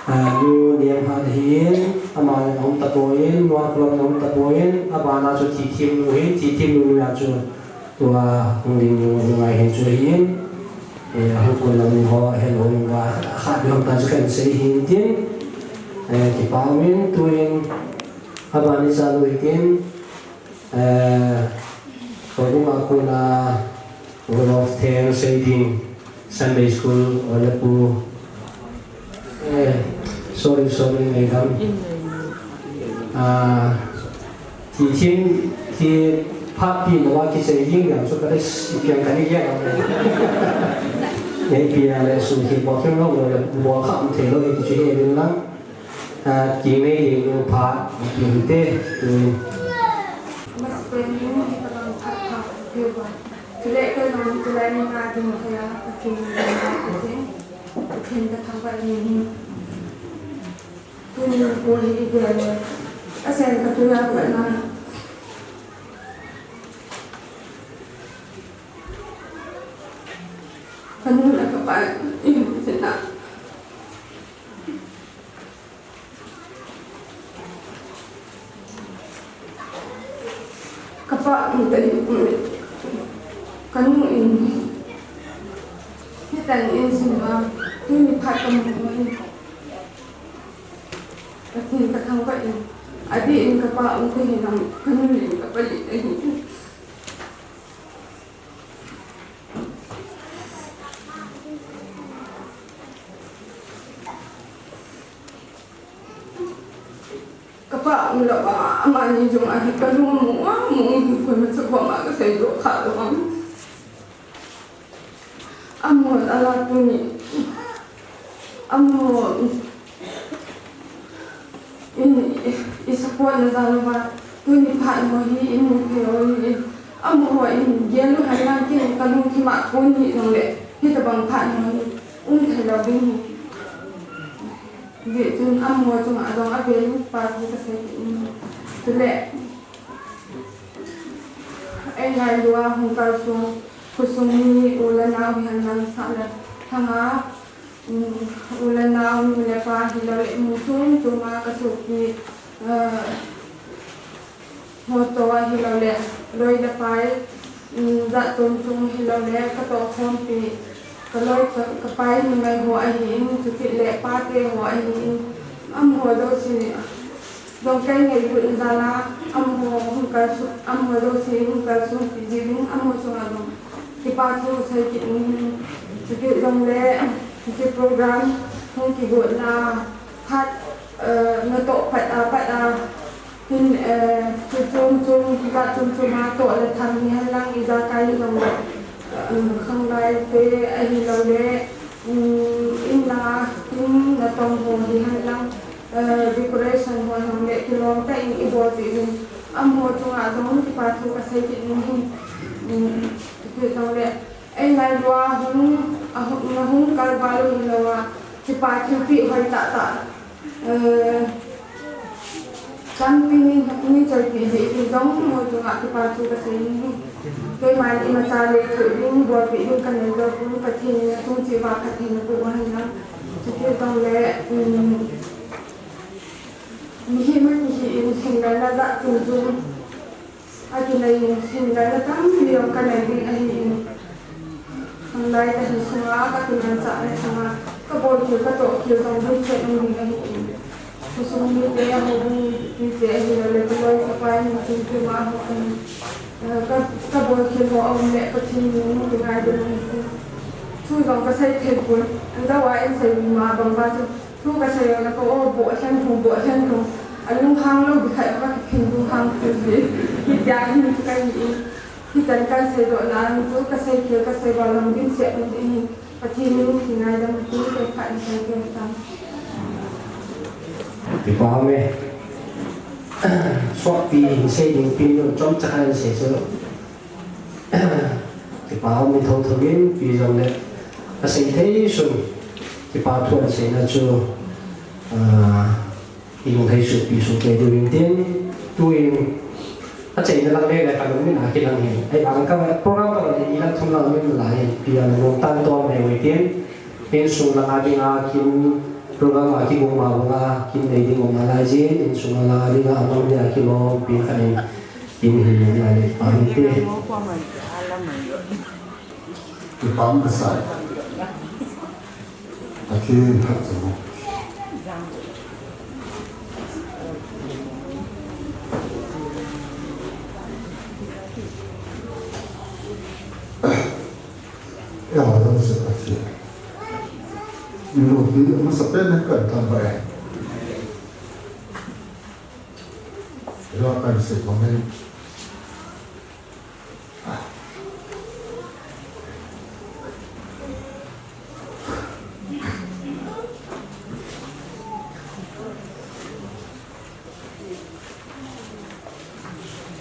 Ah, nu Niamhat ahin, ama le aum tapon, nu Akhulam aum tapon, abana chu Thithem nu ahin, Thithem nu a chu tua hung ding nu, nu ngai hin chu ahin. Eh, hung kon lang ho, hello, va, khat ding ta chu kan sei hin tin. Eh, kipa um in, tuin, abana cha lu hin tin. Eh, Paguma kuna Hall of Fame sei ding Sunday School ole pu. Eh, sorry, sorry, ngaidam. Ah, Thithem, thi phat pi lou a kisei ding jong chu kate si piang kani ya. Nei pi a le su ki bo khem lou le bo kham thei lou ki chu he ding lang. Ah, kinei ding nu phat, kinte, tu. Mas penu ni kalang phat phat, tu ba. Tule kalang, tule ni na ding kaya, kini na kini. Kini ka thang ba ni ni. Tuni ko hi ibe ni. Asen ka tu ya ba na. Kanu na ka ba, in sina. Kapa um tadi um. Kanu in. Hitan in sima. Tuni phat kamu in. Katin katang pa in. Adi in kapa um tadi nam. Kanu in kapa di tadi. Ka Pa um lou a, amani jong ahi kalung amu a, mu hi koima chu koima kasei doh kha lou am. Amaho ala tuni. Amaho in, i support na jal uva, tuni phat ho hi in mu thei u ahi. Amaho in gel u hen lang ken kalungthim a kon hi jongle, hitabang phat ho hi um thei lou ding hi. Hijeh chun amaho chunga jong avel in kipathu kasei kit in. Chule, ei ngailu a hung kalsong, khosung mi u le nao hi hen lang sah le lhang a, um, u le nao, nu le pa hilou le mun chom chom a kasopi, eh, ho toh ahilou le, loi le pai, um, jat chom chom hilou le, katoh khompi, kaloi ka, kapai numei ho ahin, chutile pate ho ahin, amaho jouse jong kei ngailutna jal a, amaho hung kalsong, amaho jouse hung kalsongpi jiuvin, amaho chunga jong kipathu sei kit in, chuti jongle, hiche program hung kigotna phat, eh, natoh pat a, pat a, hin, eh, thu chom chom, jat chom chom a toh le tham hi hen lang, ijakai hi jongle, eh, khanglai te ahilou le, um, in langa, in natong ho hi hen lang, eh, decoration ho jong le kilom tah in ibol jeh uvin, amaho chunga jong kipathu kasei kit in ahi. Um, chuti jongle, ei ngailu a hung, a hung, na hung kal val u hilou a, kipa thilpeh hoi tah tah, eh, tampi nei, nei choipi jeh uvin jong amaho chunga kipathu kasei in ahi. Keiman imacha le thil ding, bolpeh ding kanei lou pon, Pathen in achung cheh uva phatthei naboh u hen lang. Chuti jongle, um, mihem kahi in, hinna jat chom chom akinei in, hinna tampi jong kanei ding ahin. Khanglai kahi sunga, kakimanchah na sunga, kabol khel katoh khel jong dimset um ding ahin. Khosung mite, houbung mite ahilou le, kaloi kapai mun chom chom a ho ahin. Eh, ka, kabol khel ho aum le, Pathen min in kingaidam u ahi. Thu jong kasei thei pon, adou a in sei ma bang uva chu. Thu kasei jongle ka o, boh lhen thung, boh lhen thung. Alunghang lou ding khat uva kiphin lunghang thei ji. Hitia hin chu kahi in. Hichan kasei doh na chu kasei khel kasei val jong dimset um ding ahi. Pathen in kingaidam u tin, kei phat in sei kei tan. Kipa ume. Sotpi sei ding pen chomcha kahin sei chu. Kipa um in thotho in, ipi jongle, asei thei sun, kipa thu aseina chu, ah, ilung thei suhpi sung kei diu vin tin, tuin, achaina lang le le kalung min a kilang hin. Ahivang ka program ka le ilang thum lang min la hin, ipi a le nom tan tom nei uvin tin, insung langa dinga kin program a kigong ma banga kin nei ding um nalai jin, insung langa dinga amang dia kilom pi kha in. Kin hi nalai pa ni te. Kipam kasai. Aki hat jong. Ya, ya, se aki. Ni lo pi, masa pen kan tan ba. Ya, kan se pa mai.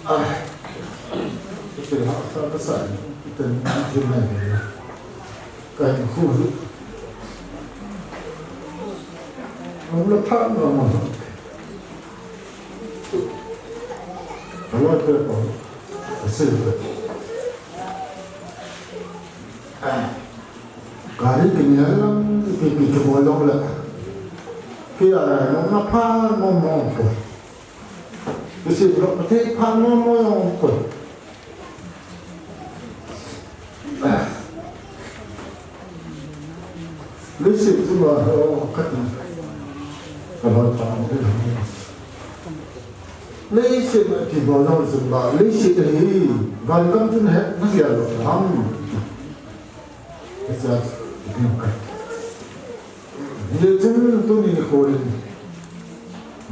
Ai, ite ha sa ka sa, ite ni ite na ni. Ka ni khu. Ang la tha na ma. Ang la te pa. Asi te. Gari kini alam, pi pi kibol jong le. Kei a la, nom na pha, nom nom ko. Isi lo, pha, nom nom ko. Leiset chu ba, ho, khat na. Ka ba ta mo de. Leiset na kibol jong chu ba, leiset hi, van kam chun he, na sia lo, ham. Hichun tuni nikho in,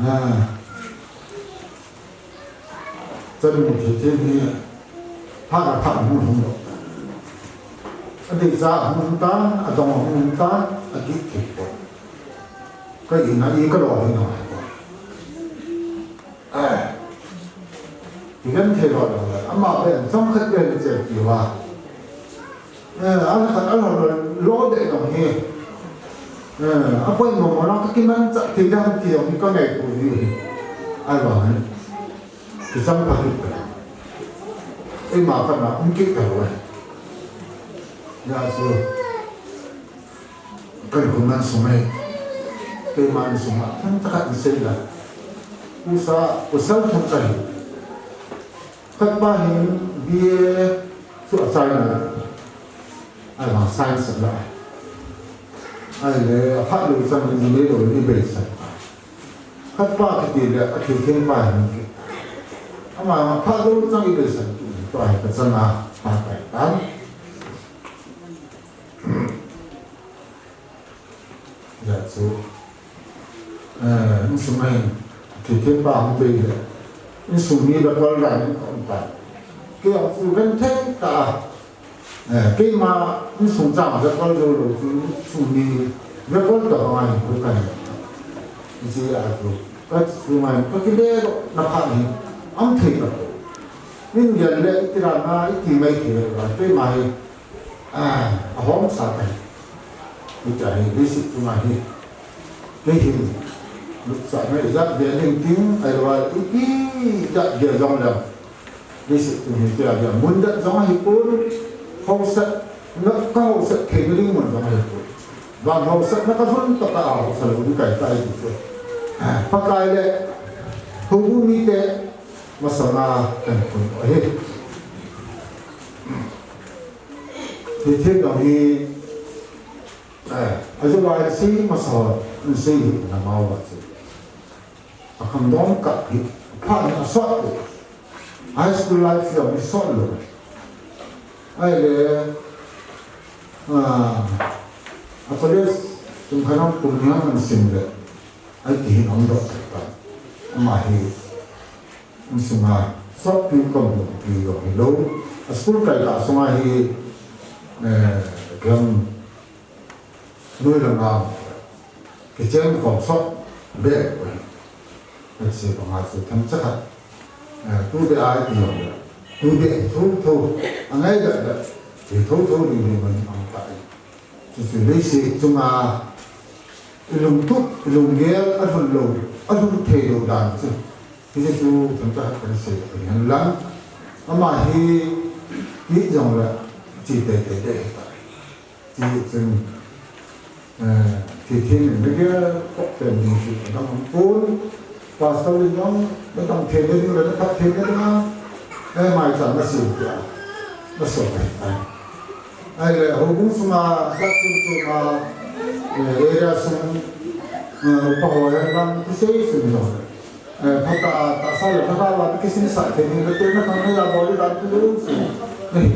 ah, Chanu thei thei ni, phat a phat hung hung lo. A dei cha hung hung tan, a dong hung hung tan, a dik thei poi. Ka ina i ka lo hi na. Ai. Igan thei lo lo. Ama pen chomkhat pen che ti va. Eh, a la khat a la lo, lo de dong hi. Eh, a poimo mo na ka kimanchah thei dam ti dong hi ka ngaito hi. Ai va hi. Kichang pha hi. Eima ka na um kit ta lo. Ya so. Ka kum nan sum hi. Keima insung a themcha khat in sei la. Usa, usal themcha hi. Khat pa hin B A chu a chai na. Ai ma science la. Ai le, a phat lou chang engineer lou ni beisan. Khat pa kiti le, a thil thil pa hin. Ama phat lou chang i beisan. Pa ka chang a, pa kai tan. Ya chu, eh, insung a hin, thil thil pa hung bei le, insung mi le kol ran in ka um ta. Kei a chu ven thei ta, eh, keima insung chang le kol lo lo chu, insung mi le kol ta hung a hin ko kan. Isi a chu, ka chu mai, ka kile lo na pha ni, am thei ta ko. Min gel le, iti ra na, iti mai thei le, keima hi, Ah, a hom sa pen. Hita hi, basic chunga hi. Kei hin, luksa na ijat bia ning ting, ai wa, i, ijat bia jong le. Basic chung hi tia bia. Mun dat jong hi pun, hausa, na ka hausa thei na ding mun jong hi pun. Van hausa na ka hun ta ka hausa lo ni kai kai di pun. Ah, Pakai le, hu mi te, masanga kan pun. Ahi. Thil thil dang hi, eh, a jong a sei masa, sei hi na mau va chu. A khangdong kap hi, pha ni a sot lo. High school life jong hi sot lo. Ai le, ah, a college, tum khanam kum ni hang an sim le. Ai ti hin ong dok ta. Ama hi, Insunga sotpi kom pi jong hilou. A school kai ta sunga hi, eh, gam noi langa kichen kom sot be ko hi. Let's say, banga chu themcha khat. Eh, tu be ai ti jong le. Tu be thu thu. Angai da da. Ti thu thu ni ni man ang ta. Chuchu leiset chunga i lungtup, i lunggel a lhun lou, a lhun thei lou dan chu. Hiche chu themcha khat kan sei thei hen lang. Ama hi, hi jong le, chi te te te hi ta. Chi chun, eh, thi thi min na gel kop pen ding chu ka dang hung pon. Pastor in jong, na dang thei na ding le, na phat thei na ding a. Eh, mai chan na sim tia. Na so pen ai. Ahile, houbung sunga, dak chom chom a, eh, area sung, eh, upa ho hen lang, kisei sung jong. Eh, phat a, tahsa le, phat a la, kisin sa thei ni, na te na khang na ya bol dan tu sung. Eh,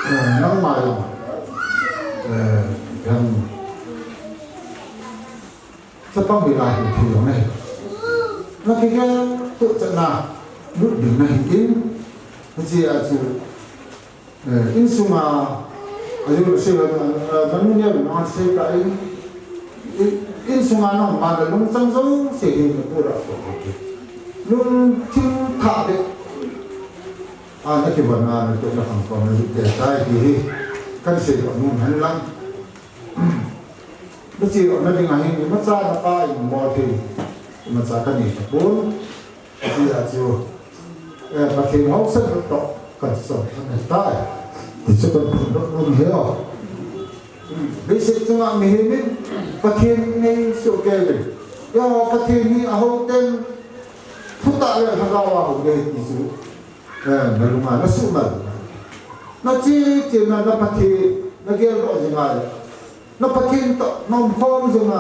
eh, nangma jong. Eh, jong. Chapang hi lai hi thei jong ahi. Na kigel tu chana lut ding na hi in. Hiche a chu, eh, insunga, a jong sei, eh, manu neo na sei ta in, in, insunga nangma na lungchang jouse hi na pura ko. Lungthim tha de. A, na kivon na, na tu na khang ko na lut de tai hi. Kan sei ko mun hen lang. Hiche jong na ding ahin, imacha na pa in mo thei, imacha ka nei tapon. Hiche a chu, eh, Pathen hausa toh, kan so, kan tai. Ti chu kan phun doh nom hi o. Basic chunga mihem in, Pathen nei su kei ve. Yo, Pathen hi a hou ten, thutah le lhagao a hou de ti chu. Eh, na lunga, na suhmal. Na che, che na, na Pathen, na geldoh jing a le. Na Pathen toh, na umkhom jing a.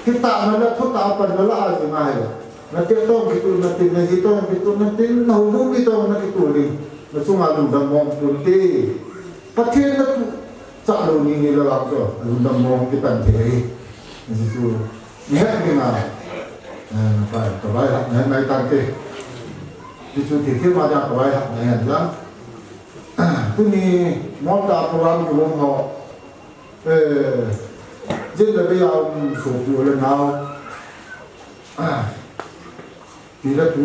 Kitahna le thutah a pan na la a jing a le. Na te toh kitu na tin, na ji toh kitu na tin, na houbung mi toh na kitu ding. Na chunga lungdam mong tun te. Pathen na tu, chah lou ni ni la vang chu, lungdam mong kipan thei. Jesu, ni het ding a. Eh, ka, ka vai hah ngai ngai tante. Ti chu ti ti ma ja ka vai hah ngai ngai la. Tuni Malta program ki hung ho. Eh, jin le be ya um so pi le nau. Ti le tu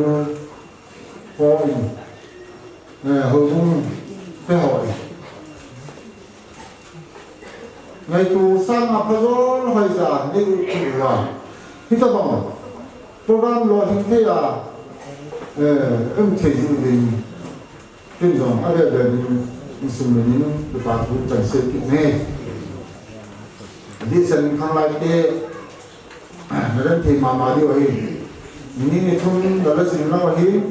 ho in. Eh, ho hung pe ho in. Ngaitu sanga phajol hoija nei u ti uva. Hitabang program lolhing thei a, eh, um thei ji uvin. Tin jong ave ve ding insung minin kipa thu kan sei kit e. Adeh in khanglai te, na len thei mama diu ahi. Ni ni thum na la jing nau ahi.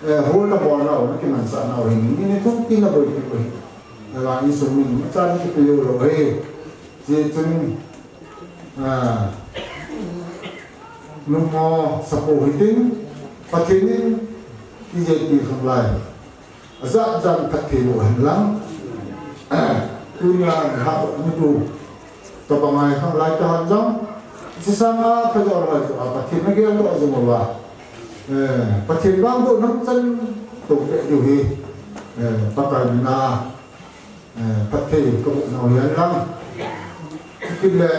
Eh, hol na bol nau, na kimanchah nau ahi. Ni ni thum kin na boi diu ahi. Ala insung min, machan ki pe lou lou ahi. Ti chun, ah, numo sapo hitin, Pathen in, ti je ti khanglai. Ajat jan phatthei boh hen lang. Tunia ha ni tu. Tabang a khanglai ta han jong. Hiche sanga phajol hoija Pathen na gel toh jong uva. Eh, Pathen vang bou nang chan toh pe diu hi. Eh, Pakai mina. Eh, phatthei ka boh nau hi hen lang. Kit le,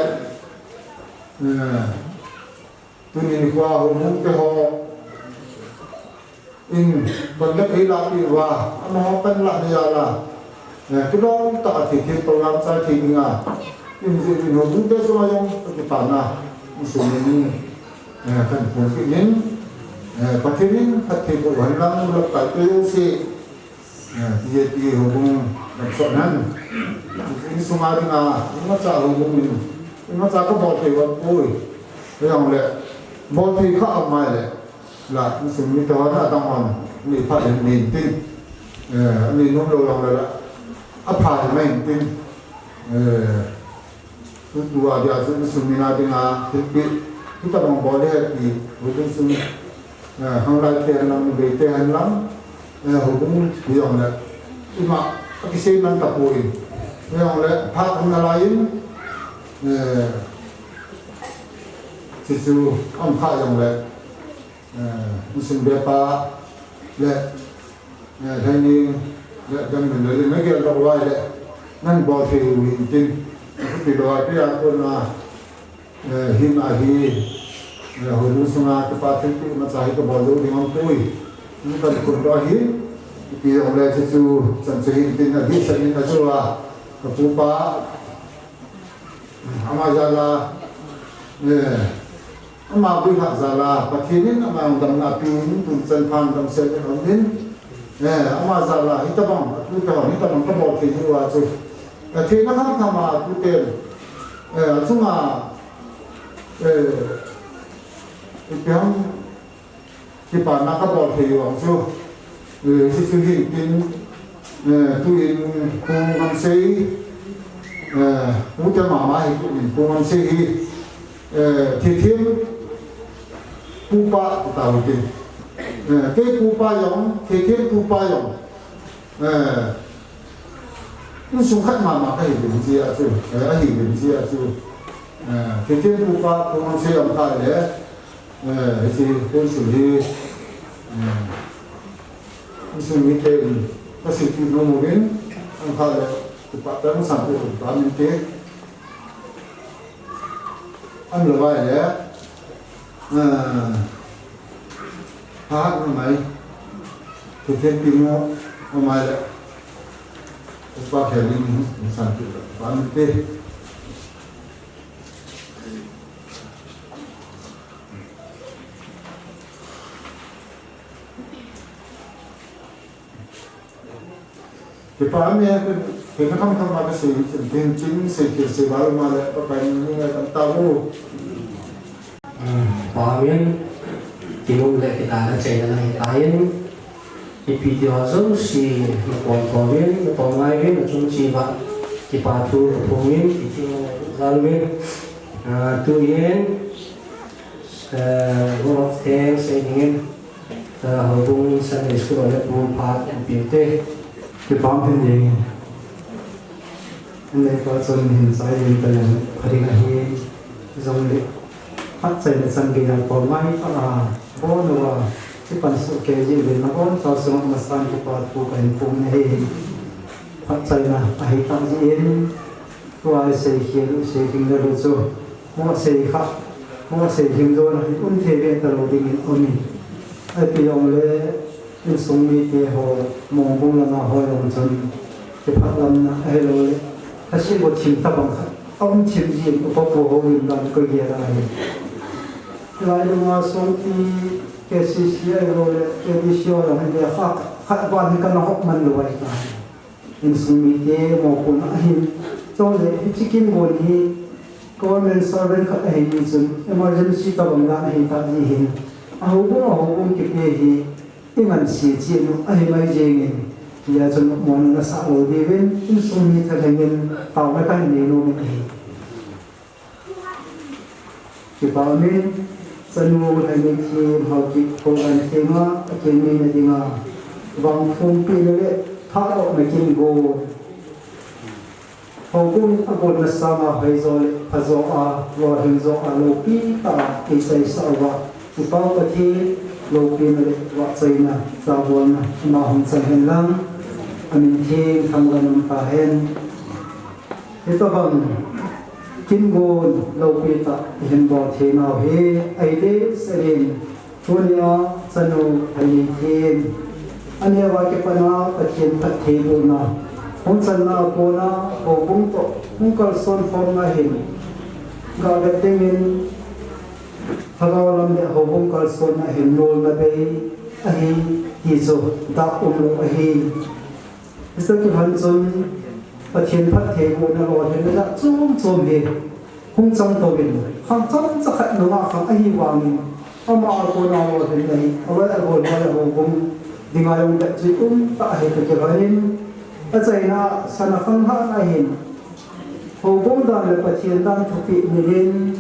eh, tuni nikho a houbung te ho in contact ei lapi uva, amaho panlah na jal a, eh, kilom tah a thei thei program chai thei dinga, in jeh in houbung te chunga jong ka kipana insung minin, eh, kan phong kit in, eh, Pathen in phatthei boh hen lang, lamkai te jouse, eh, ti je ti houbung lam sot nan. Insunga dinga, imacha houbung in, imacha ka bol thei uva poi. Hijongle, bol thei kha a mai le. La, insung mite hon adang hon, nei phat in nei tin. Eh, nei nom lou jong le la. Apha in nei tin. Eh, tutu a dia chu insung mina dinga, thilpeh, hitabang bol le ti, houbung sung, eh, khanglai te hen lang, bei te hen lang, eh, houbung hijongle. Ima, akisei man tapoi. Hijongle, phat hung nalai in, eh, chuchu, um kha jongle. Eh, insung bepa le, eh, Lhaining le, dang le, le, na gel doh uva le, nang bol thei u hin tin, na khuti doh a, tia kona, eh, hin ahi, eh, houbung sunga kipa thilpeh imacha hi ka bol lou ding aum poi. Ni ban kun doh ahi, ipi jongle chuchu, chan chu hin tin, adih chan in ajo a, ka pupa, Ama jal a, eh, ama guilhah jal a, Pathen in ama jong damna pe in, tun chan phat damsel in aum in, eh, ama jal a, hitabang, atute hon, hitabang ka bol thei diu a chu. Eh, theina khamkham a, atute, eh, achunga, eh, ipi ham, Kipana ka bol thei u chu, eh, chuchu hin tin, eh, tuin Pu Ngamsei, eh, Pu te mama hi tuin Pu Ngamsei hi, eh, Thithem pupa ti tau tin. Eh, kei pupa jong, Thithem pupa jong, eh, insung khat mama ka hi uvin jeh a chu, eh, ahi uvin jeh a chu, eh, Thithem pupa Pu Ngamsei jong ka le, Eh, hiche council hi, eh, insung mite in, ka seipi nom uvin, ang kha le, kipa tah in san pi u, kipa min te. An lo vai le, eh, ha, ha, mai, te te pi mo, mai le, kipa khe ni, san pi u, kipa min te. Kipa mi a, kei na khamkham a ka sei, chin, chin, chin, sei, sei, sei, bal ma le, pa, pa, ni, ni, ni, tam, ta, u. Pa, min, kimu le, kita, na, chei, na, na, kita, in, ipi ti ho jouse, na, pon, pon, in, na, pon, ngai, in, na, chung, chi, ba, kipa, thu, ka, phung, in, ki, ti, na, na, jal, in, ah, tu, in, eh, vote of thanks, eh, in, eh, houbung Sunday School le pu phat in pil te. Kipa um hen jeng. Nei pa chun hin sai hin ta jeng, pha ding ahi jong le. Phatchaina chan geiya pawlmai tah a, bawnuva, kipan soh kei jeh uvin nabonchau chunga masan kipa thu kahin phong ahi. Phatchaina ahi tah jeh in, tua isei khel u, isei lhing lel u chu, mo sei kha, mo sei lhing dona hi um thei ve talou dingin um in. Ahi jongle, insung mite ho, Mongbung lama ho jong chun, kiphatlamna ahilouleh, khasi bo thim tabang khat aum thim jin, upa pu ho in dan kagel ahi. Lai lunga songpi K C C ahilouleh, K B C ho jong hin le kha khat ban hi kana hop man lou ahi tai. Insung mite mopohna ahin, chule hiche Kingon hi government servant khat ahi jeh chun emergency tabang dan ahi tah jeh hin, ahoubung, ahoubung kipe hi ingansei cheh u ahi mai jengin, hijeh chun mona nasah lou diuvin, insung mi thalheng in taona kahin nei nom in ahi. Kipa umin, chanu Lhaineithi Haokip Kholganthenga, akinneina dinga, vangphumpina le thahdohna Kingon. Houbung in agonna sanga hoijo le phajo a, lolhing jo a, loupi tah a eichaisah uva, i Pa Pathen loupina le vahchoina chabolna ama hung chang hen lang, amin theng thangvah in um tahen. Hitobang Kingon loupi tah ihin bol theinau hi, ahi deh seh in, tunia chanu Lhaineithin, aneo a kipat a Pathen phattheibohna hung channa a kona houbung toh hung kalson khomna hin, gah vet dingin lhagao lam le houbung kalsonna hin nolna bei ahi ti chu dah umlou ahi. Hiche kiphat chun Pathen phattheibohna lolhinna jat chom chom hi hung chang touvin, khang chomcha khat nungah khang ahivangin, ama a kona lolhinna hi aloi agol ho le houbung dinga jong betjui umtah ahi kakilhonin, achaina sana khanglhahna hin, houbung dan le Pathen dan thupeh nilhin,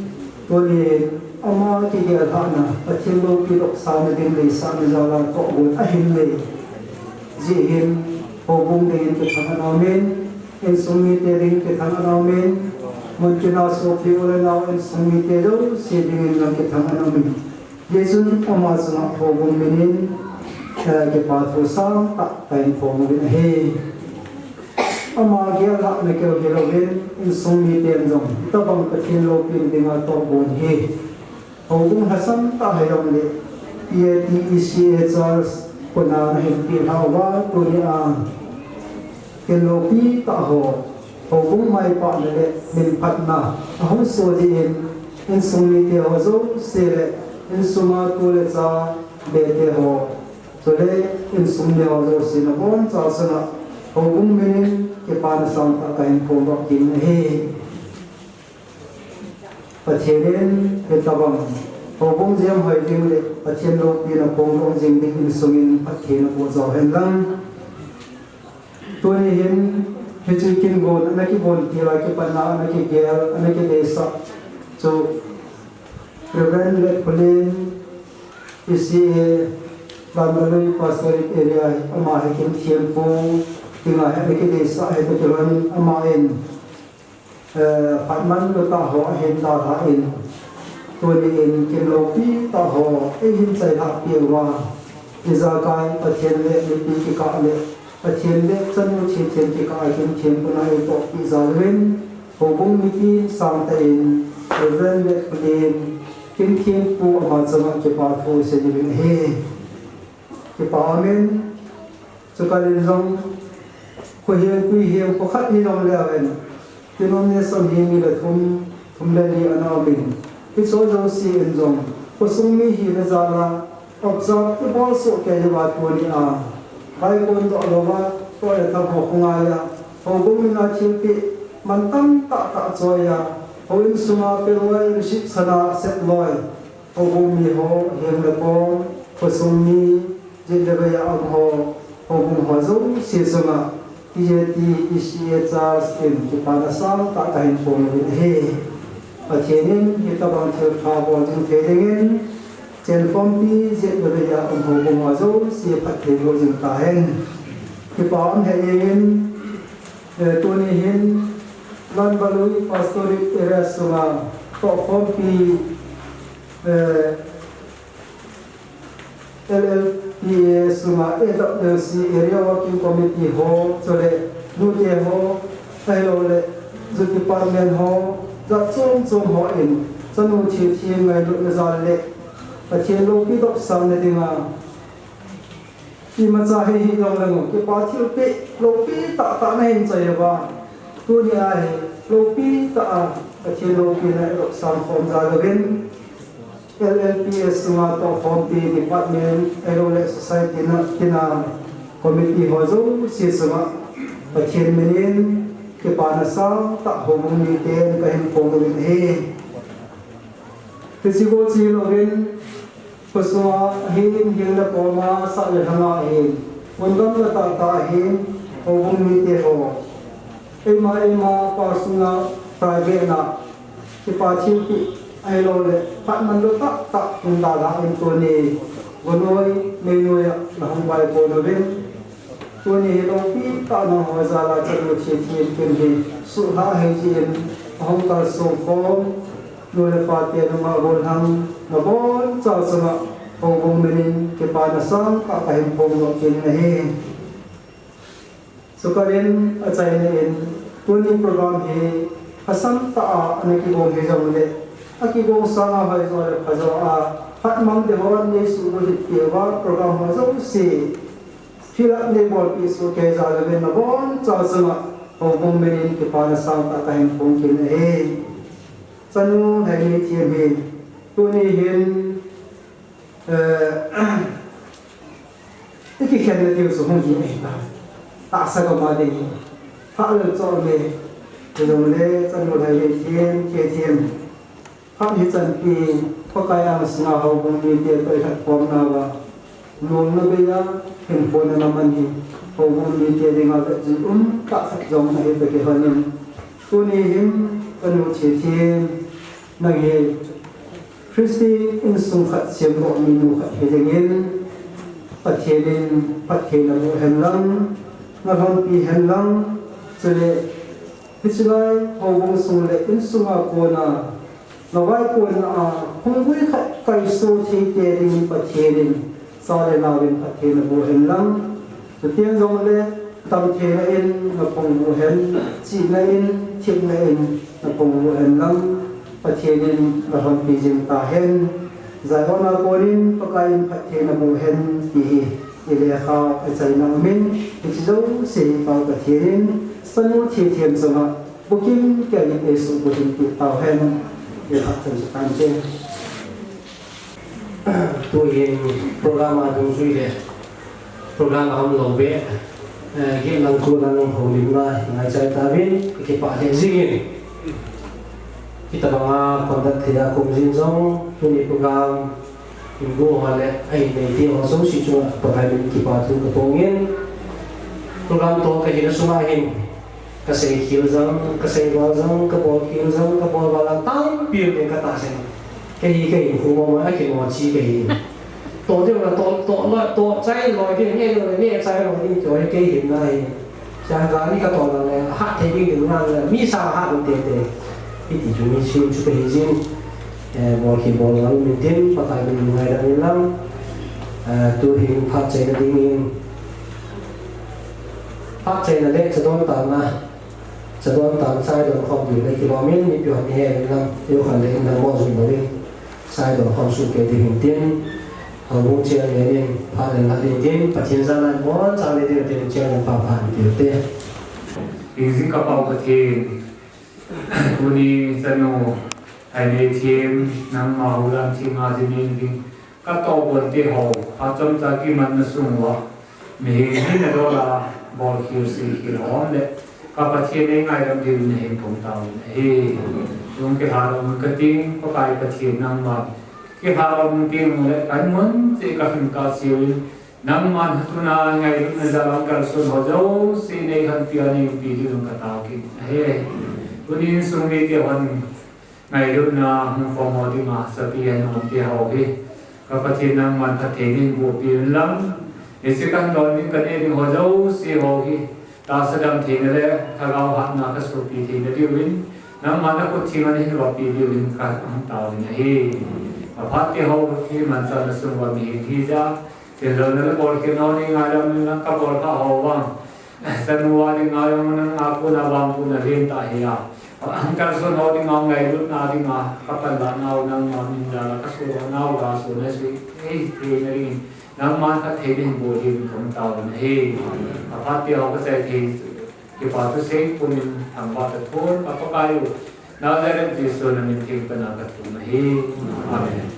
tunin ama kigel lhahna, Pathen loupi dohsahna ding deisahna jal a tohgon ahin nei jeh hin, houbung dingin kithang ana umin, insung mite dingin kithang ana umin, muntina sopi u le nao insung mite jouse dingin jong kithang ana umin. Hijeh chun ama chunga houbung minin, eh, kipa thu sangtah kahin phong uvin ahi. Ama gel lhahna keu hilouvin, insung miten jong hitobang Pathen loupina dinga tohgon hi, houbung lhasam tah hijongle, P A T E C A Church kona nahin peh lhah uva, tunia Kin loupi tah ho, houbung maipahna le minphatna ahung soh jeh in, insung mite ho jouse le insunga tu le cha bete ho, chule insung mi ho jouse nabonchau chunga houbung minin kipana sangtah kahin phongdoh kit in ahi. Pathen in hitobang houbung jemhoi ding le Pathen loupina phongdoh jing ding insungin phatthei naboh jao hen lang. Tuni hin hiche Kingon ana kibon til a kipatna ana kigel, ana kideisah chu Reverend Letphulen, E C A, Lanbalui Pastorate Area, ama hi Kimthempu dinga hi ana kideisah ahi, toh kilhon ama in eh, phatmanlou tah ho ahin dalhan, tuni in kin loupi tah ho eihin chailhah peh uva, ijakai Pathen le mipi kikah le Pathen le chanu thilthem kikah a Kimthempun a eitohpeh jal uvin, houbung mipi sangtah in Reverend Letphulen, Kimthempu ama chunga kipa thu sei uvin ahi. Kipa umin, chukal in jong, kho heng, tui heng, kho khat hi jong le uvin, denomination hi ni le thum, thum le li ana umin. Hiche jouse in jong, khosung mi hina jal a, observe ibol soh kei uva tunia, vaikon doh louva, toh le tham ho khongai a, houbung mina thilpeh, mantam tah tah choi a, houin sunga peloi, receive sana setloi, houbung mi ho, heng le kom, khosung mi, jet le vei a um ho, houbung ho jouse chunga, P A T E C A Church in kipana sangtah kahin phong uvin ahi. Pathen in hitobang thilpha bol jing thei dingin, chenkhompi jet le vei a um houbung ho jouse phatthei boh jing tahen. Kipa um hei jengin, Eh, tuni hin Lanbalui Pastorate Area sunga tohkhompi Eh, L L P A sunga A W C Area Working Committee ho, chule nute ho, ahilouleh youth department ho, jat chom chom hon chanu thi thi ngailutna jal le Pathen loupi tah sangna dinga imacha hi hijongleng kipa thilpeh loupi tah tah nahin choi uva, tunia hi loupi tah a Pathen loupina i tah sang khom jal uvin, L L P A sunga tohkhompi department ahilouleh society na tina committee ho jouse chunga Pathen minin kipana sangtah houbung miten kahin phong uvin ahi. Hiche bou chu hilouvin, khosunga hin, hinna koma, sah le lhanga hin, mun gamla tah tah a hin, houbung mite ho, eima eima personal, private na kipa thilpeh ahilouleh phat manlou tah tah hin dalha in tuni gonoi meinoi a nahung vaipon uvin, tuni hi loupi tah nangho jal a chanu thi thi in kin hi suhlhah ahi jeh in ahung kalsong khom nu le pate nunga gollhang nabonchauva chunga houbung minin kipana sangtah kahin phong nom kit in ahi. Chukah in achaina in tuni program hi asang tah a ana kigong hijongle, akigong sanga hoijo le phajo a hatmang te hon neisuh bulhit peh uva program ho jouse fill up neibolpeh soh kei jal uvin nabonchauva chunga houbung minin kipana sangtah kahin phong kit in ahi. Chanu Lhaineithem hi tuni hin, eh, ikikhenna diu chu hung hi ahi ta. Tahsa gam a ding hi. Phat lel chom e. Hijongle chanu Lhaineithem, Kethem, phat hichan pi Pakai angsunga houbung mite toh ikhat khomna uva lolna bei a hinkho ana man hi houbung mite dinga vetjui um tahsa jong ahi toh kilhonin, tuni hin chanu Kethem, nang hi Christian insung khat semdoh minu khat hi dingin Pathen in phatthei naboh hen lang, nalhonpi hen lang, chule hiche lai houbung sung le insunga kona navaikonna a phunggui khat kaiso thei te dingin Pathen in cha le nao in phatthei naboh hen lang. Chutiang jongle damtheina in naphungvuh hen, chihna in, thepna in naphungvuh hen lang, Pathen in nalhonpi jing tahen. Zion a konin Pakai in phatthei naboh hen ti hi ilekha a achaina umin, hiche jouse hi Pa Pathen in chanu Kethem chunga bukim kei in eisuh bulhit peh tauhen. Lekha chan chu tan che. Tuhin program a dungjui le program a umlou beh, eh, gel lang thu lang houlimna ngaichai tauvin, kipah lheh jingin. Hitabanga conduct thei a kum jing jong, tuni program in gu ho le ahin nei te ho jouse chunga Pakai min kipa thu kaphongin, program toh kahina sunga hin kasei khel jang, kasei val jang, kabol khel jang, kabol val jang tampi um in katahsan. Kei hi kahin khu mong mong a kimo chi kahi. Toh ding la toh, toh loi, toh chai loi ding, neh ding la neh chai loi ding, toh hi kei hinna hi. Cha gari katoh lang le, ahat thei ding ding lang le, mi sang ahat lou tete. Hiti chu mi sim chu kahi jin. Eh, bol khel bol val um intin, Pakai min ngaidam in lang. Eh, tuhin phat chaina dingin, phat chaina le chadon taona, chadon taona chai don khom ding le kilom in, mipi hon ihet in lang, eiho khat le in lang mo jun louvin, chai don khom soh kei ding hintin, houbung chairman in phat le la ding tin, Pathen jana in boncha le ding tin, chairman pa phat ding te. Jingkah Pa Pathen, tuni chanu Lhaineithem, nangma houlam theng a ding in ding, katoh bol te ho, achomcha kimanna sung uva, mihem hina dol a, bol khel sei khel hon le, ka Pathen nei ngaidam diu nahin phong tauvin ahi. Jong kihal um kating, Pakai Pathen nangma, kihal um teng le, kahin mun cheh kahin kah seh uvin, nangman hatuna ngailutna jal a kalson ho jouse nei lhonpi a nei umpi diu jong katao kit ahi. Tunin sung mite hon ngailutna hung phong ho dinga sapi a nom te ho hi, ka Pathen nangman phatthei nahin boh peh in lang, hiche kahin don ding kaneh ding ho jouse ho hi, tahsa damtheina le lhagao hatna kasopi theina diuvin, nangman nakhut theng a nahin vahpi diuvin kahung taovin ahi. Phat ti ho hi manchahna sung uva mihem hi ja, tillouna le bolkhin ho nei ngai lam in ka bol kha ho vang. Chanu a ding a jong nang a puna vang puna len ta hi a. Kalson ho ding a ngailutna ding a, ka panlah nau nangma min jal a ka so nau la so na si, ei, thei na ding. Nangman ka thei ding bol ding kong tao na hi. A phat ti ho ka chai thei, kipa thu sei pun in thangvah ta pun, ka Pakai u. Nazareth Jesu na min theng pana ka thum ahi. Amen.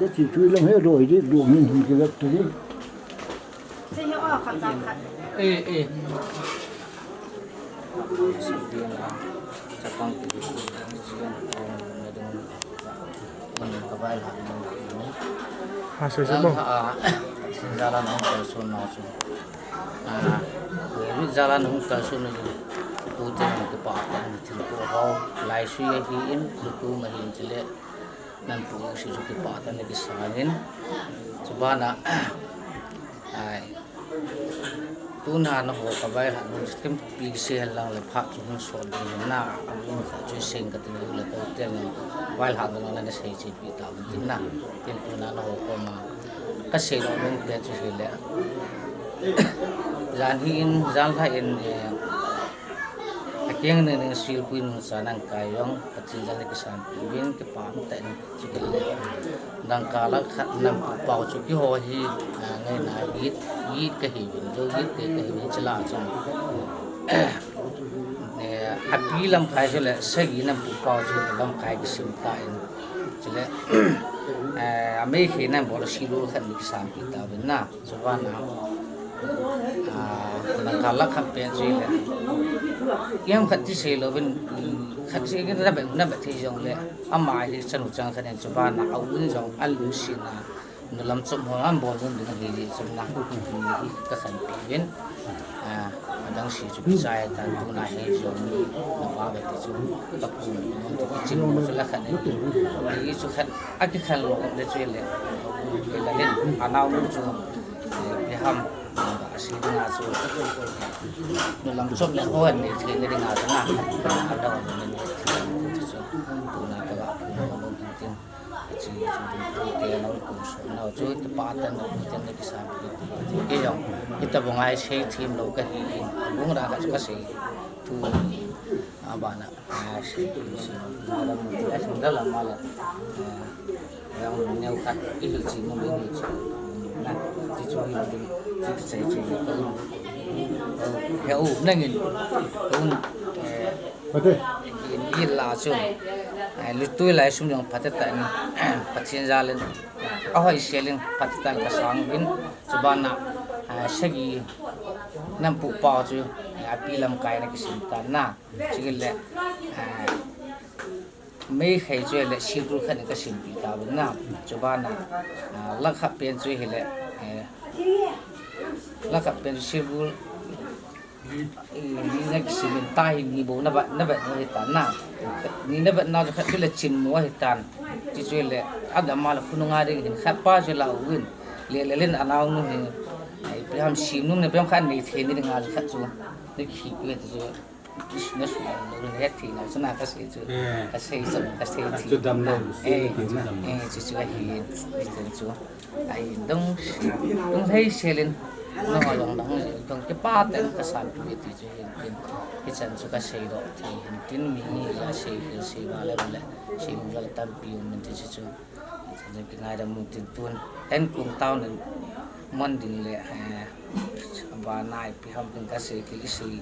Ka ti tui lang he roi di, du min hin ki vet tu di. Sei he o khat jang khat. Eh, eh. Ha, sei sei mo. Ah, sin jala nong kalson na chu. Ah, ni jala nong kalson na chu. Pu te nong kipa ta ni thil ko ho. Lai sui hi in, lu tu ma hin chile. Nan pu si chu kipa ta ni kisangin. Chubana, ai, tuna na ho ka vai ha nun sim pi se lang le pha chu hun so ding na, a mun kha chu sing ka tin le ko te ni vai ha nun na sei chi pi ta mun tin na. Tin tuna na ho ko ma. Ka sei lo nun pe chu hi le. Jan hi in, jan kha in, eh, a kiang ne ne sil pui nun sa nang kai yong, ka chin jan le kisan pi vin kipa ta in. Dangka la khat nam pu pau chu kiho hi, ah, ngai na git, git ka hi vin, jo git te ka hi vin chila chun. Eh, a pi lam kai chu le, sagi nam pu pau chu lam kai kisim ta in. Chule, eh, a mei khi nam bol si lu khat ni kisan pi ta vin na. Chubana, ah, nang kha la khan pen chu le. Kiam khat ti sei lo vin, khat sei ki na be, na be thei jong le. Ama hi chanu chang khan chubana, a un jong, a lu si na. Nu lam chom ho, an bol nun ding hi, chum na. Hi ka khan pi vin. Ah, a dang si chu chai tan tuna hi jong. Na pa be ti chu. Ka pu nun ti chin mo chu la khan. Hi chu khan, a ki khan lo le chu le. Hi la len, a nau nu chu. Piham, a si dinga chu. Nu lam chom le ho an nei thei le dinga chu na. A dau an nei thei chu. Tuna ka ba, nu lam chom. Chi chu ding pu te nong kum so na chu te pa tan na pu te na kisa pi ti. Ke jong, ita bu ngai sei thim lo ka hi. Bung ra ka chu ka sei. Tu ni. A ba na. A, si, si, na la mu, a, si, da la ma la. A, yang neo khat, i hil si mu, mi ni si. Na, si chu hi, si, si, si, si, ka un. He u, nang in, ka un, eh, in, in la chu. Eh, lu tui lai sum jong phat ta ni, Pathen jal in, a hoi sel in phat ta ka sang vin, chubana, eh, sagi, Nampu pa chu, eh, api lamkai na kisim tan na. Chule, eh, Meitei chu le sirgul khat in kasimpi tauvin na. Chubana, ah, lakhat pen chu hile, eh, lakhat pen chu sirgul, eh, li na kisim in tahin ni bou na vet, na vet u ahitan na. Ni na vet nau chu khat chu le Chinmo ahitan. Chuchu le, adamma le khonunga ding hin khat pa chu la uvin. Le le lin anaonu hin, eh, ipi ham simnung na ipi ham khat nei thei ni dinga chu khat chu. Ni khi pi chu. Is na su lo le het thei na chu na kasei chu. Eh. Kasei chu, kasei chu. Chu damlou, eh, chu na. Eh, chu chu ahi, chu chu. Ahi dong, dong hei selin. No long dong, dong kipah tah in kasan pi ti chu hin tin. Hichan chu kasei doh thei hin tin mi ni la sei hil sei va le le. Sei mu la tampi um min ti chu chu. Chun kingaidam u tin tun, Enkong town in mon ding le, eh, bana ipi ham tin kasei kil isei,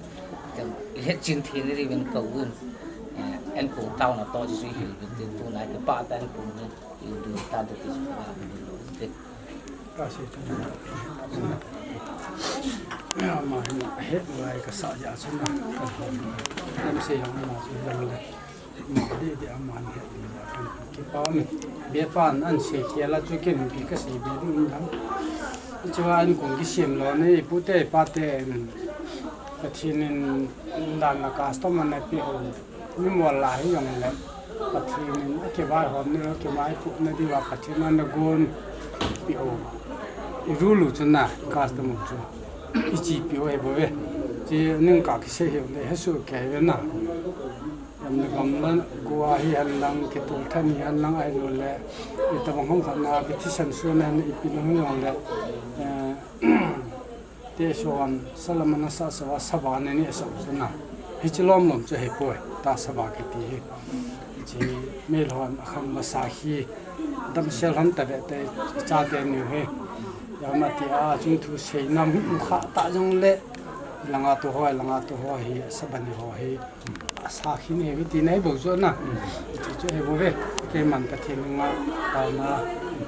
tin ihet chin thei ni diuvin kauvin, eh, Enkong town a toh chu ihil uvin tin tun a kipah tah in Enkong hi idu tan ti chu ka tin. Kasei tan. Ama hin het lai kasa ja chu na, ka hon. Lam sei lang ma chu lang le. Madi di aman he di kan kipa mi. Be pan an sei khel a chu ken pi kasei be ding dam. Chua Enkong kisim lou nei pute pate in. Pathen in dan la custom ana pe u. Mi mol la hi jong le. Pathen in akivai hom ni, akivai pu na diuva Pathen in ana gon pe u. I rule u chu na, custom u chu. I chi pe u ahi bou ve. Chi ning ka kisei hi le he su ke ve na. Gam le gam le gua hi hen lang, kitol than hi hen lang ahilouleh, itobang ham khat na kithisan suhna hen ipi lang hi jong le, eh, te suan sala mana sa sa va saba ne ni sa sa na. Hichi lom lom chu hipoi, ta saba kiti hi. Hichi mel hon akham masa hi damsel hon ta ve te chate ni hi. Jama ti a chung thu sei nam kha ta jong le, langa tu hoi, langa tu hoi hi, saba ni ho hi. Asakhi nei ve ti nei bou jo na. Ti chu he bou ve. Keiman Pathen nga taona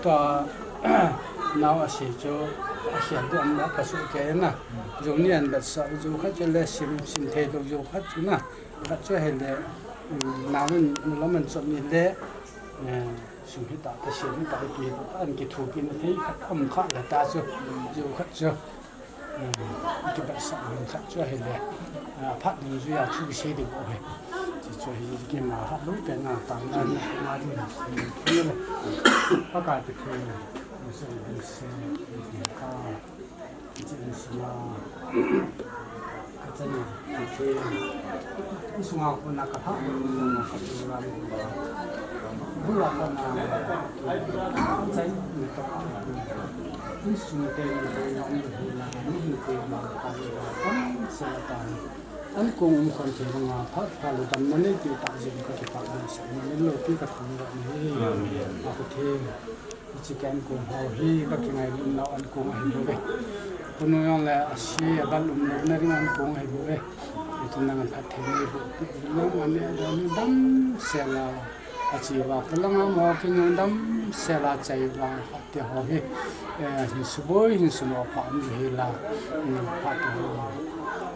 tua nau asei chu akhel du am na ka su ke na. Jo ni an bet sa jo khat chu le sim, sim thei lou jo khat chu na. Khat chu he le, mm, nau in nu lam an chom ni le, eh, sum hi ta ta sim hi ta ti ta an kithupi na thei khat am kha le ta chu jo khat chu. Kibatsah hon khat chu ahile, aphat dungjuia thu kisei ding bou ahi. Chuchu ahi, keima hat lou tena tang dan na ding. Pakai Pathen, Insung a kona ka pha, ka tu ra ni ba. Bula kona, chai ni to. Insung te ni te ni ni ni ni te ni ka ni ba. Sa ta. An kong um kon te nga pha pha lu dam na nei ti ta jin ka ki pa ni sa ni lo ti ka thum ra ni. Ka ku the. Hiche ka an kong ho hi ka kingailut nau an kong ahi bouve. Khonung jong le ase, abal um louna ding an kong ahi bouve. Hichun nang an phatthei nei boh peh uvin lang, an neh dan hi damsel a, ache uva kholanga mo khin jong damsel a chai uva phat te ho hi, eh, hin suboi, hin sunoh pha um hi la, um, phat te ho,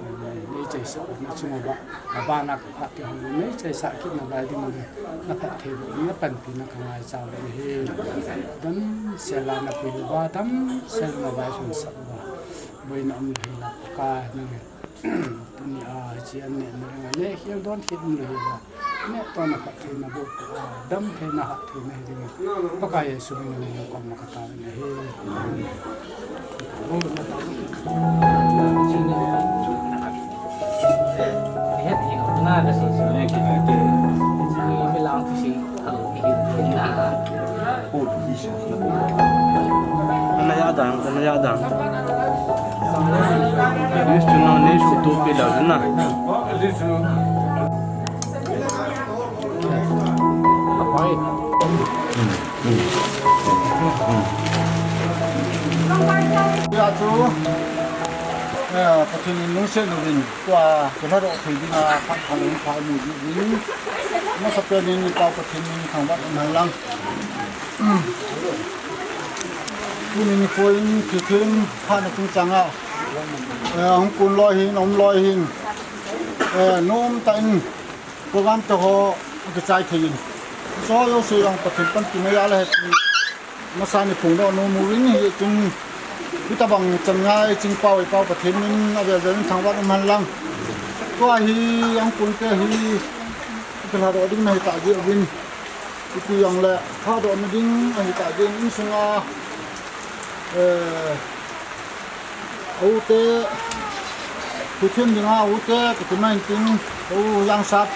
um, nei chaisah na chung uva. Abana ka phat te ho nei chaisah kit na vai ding le, na phatthei boh, na panpina ka ngaicha uve ahi. Damsel a na pui uva, damsel na vailhun sah uva. Boina um lou hi la Pakai nang. Tuni a hiche an neh na ding a, neh khel don khel um lou hi la. Neh tona phattheina boh, a, damtheina, hattheina hi ding. Pakai Jesu min a nei koma ka tao na hi. Ana ya dang, ana ya dang. This to know, this to be loved, na. Hijeh chun, eh, Pathen in lungset louvin, tua, kilhadoh thei dinga, phat phalou pha mu jeh uvin, masapen in, i Pau Pathen in thangvah in hen lang. Tuni nikho in, thilthem phatna chungchang a, Eh, hung kun loi hin, um loi hin. Eh, nom tah in program te ho kichai thei in. So, jouse jong Pathen panpi na jal a hiti. Masa ni phung doh nom uvin hi chun, hitabang chan ngai ching pau, i Pau Pathen in avel vel in thangvah um hen lang. Tua hi, hung kun te hi, kilhadoh ding na hita jeh uvin. Ipi jong le, lhadoh na ding ahi ta jeh in, insunga, eh, a u te, thuthem dinga a u te, ka ti mai tin, a u Jangsap,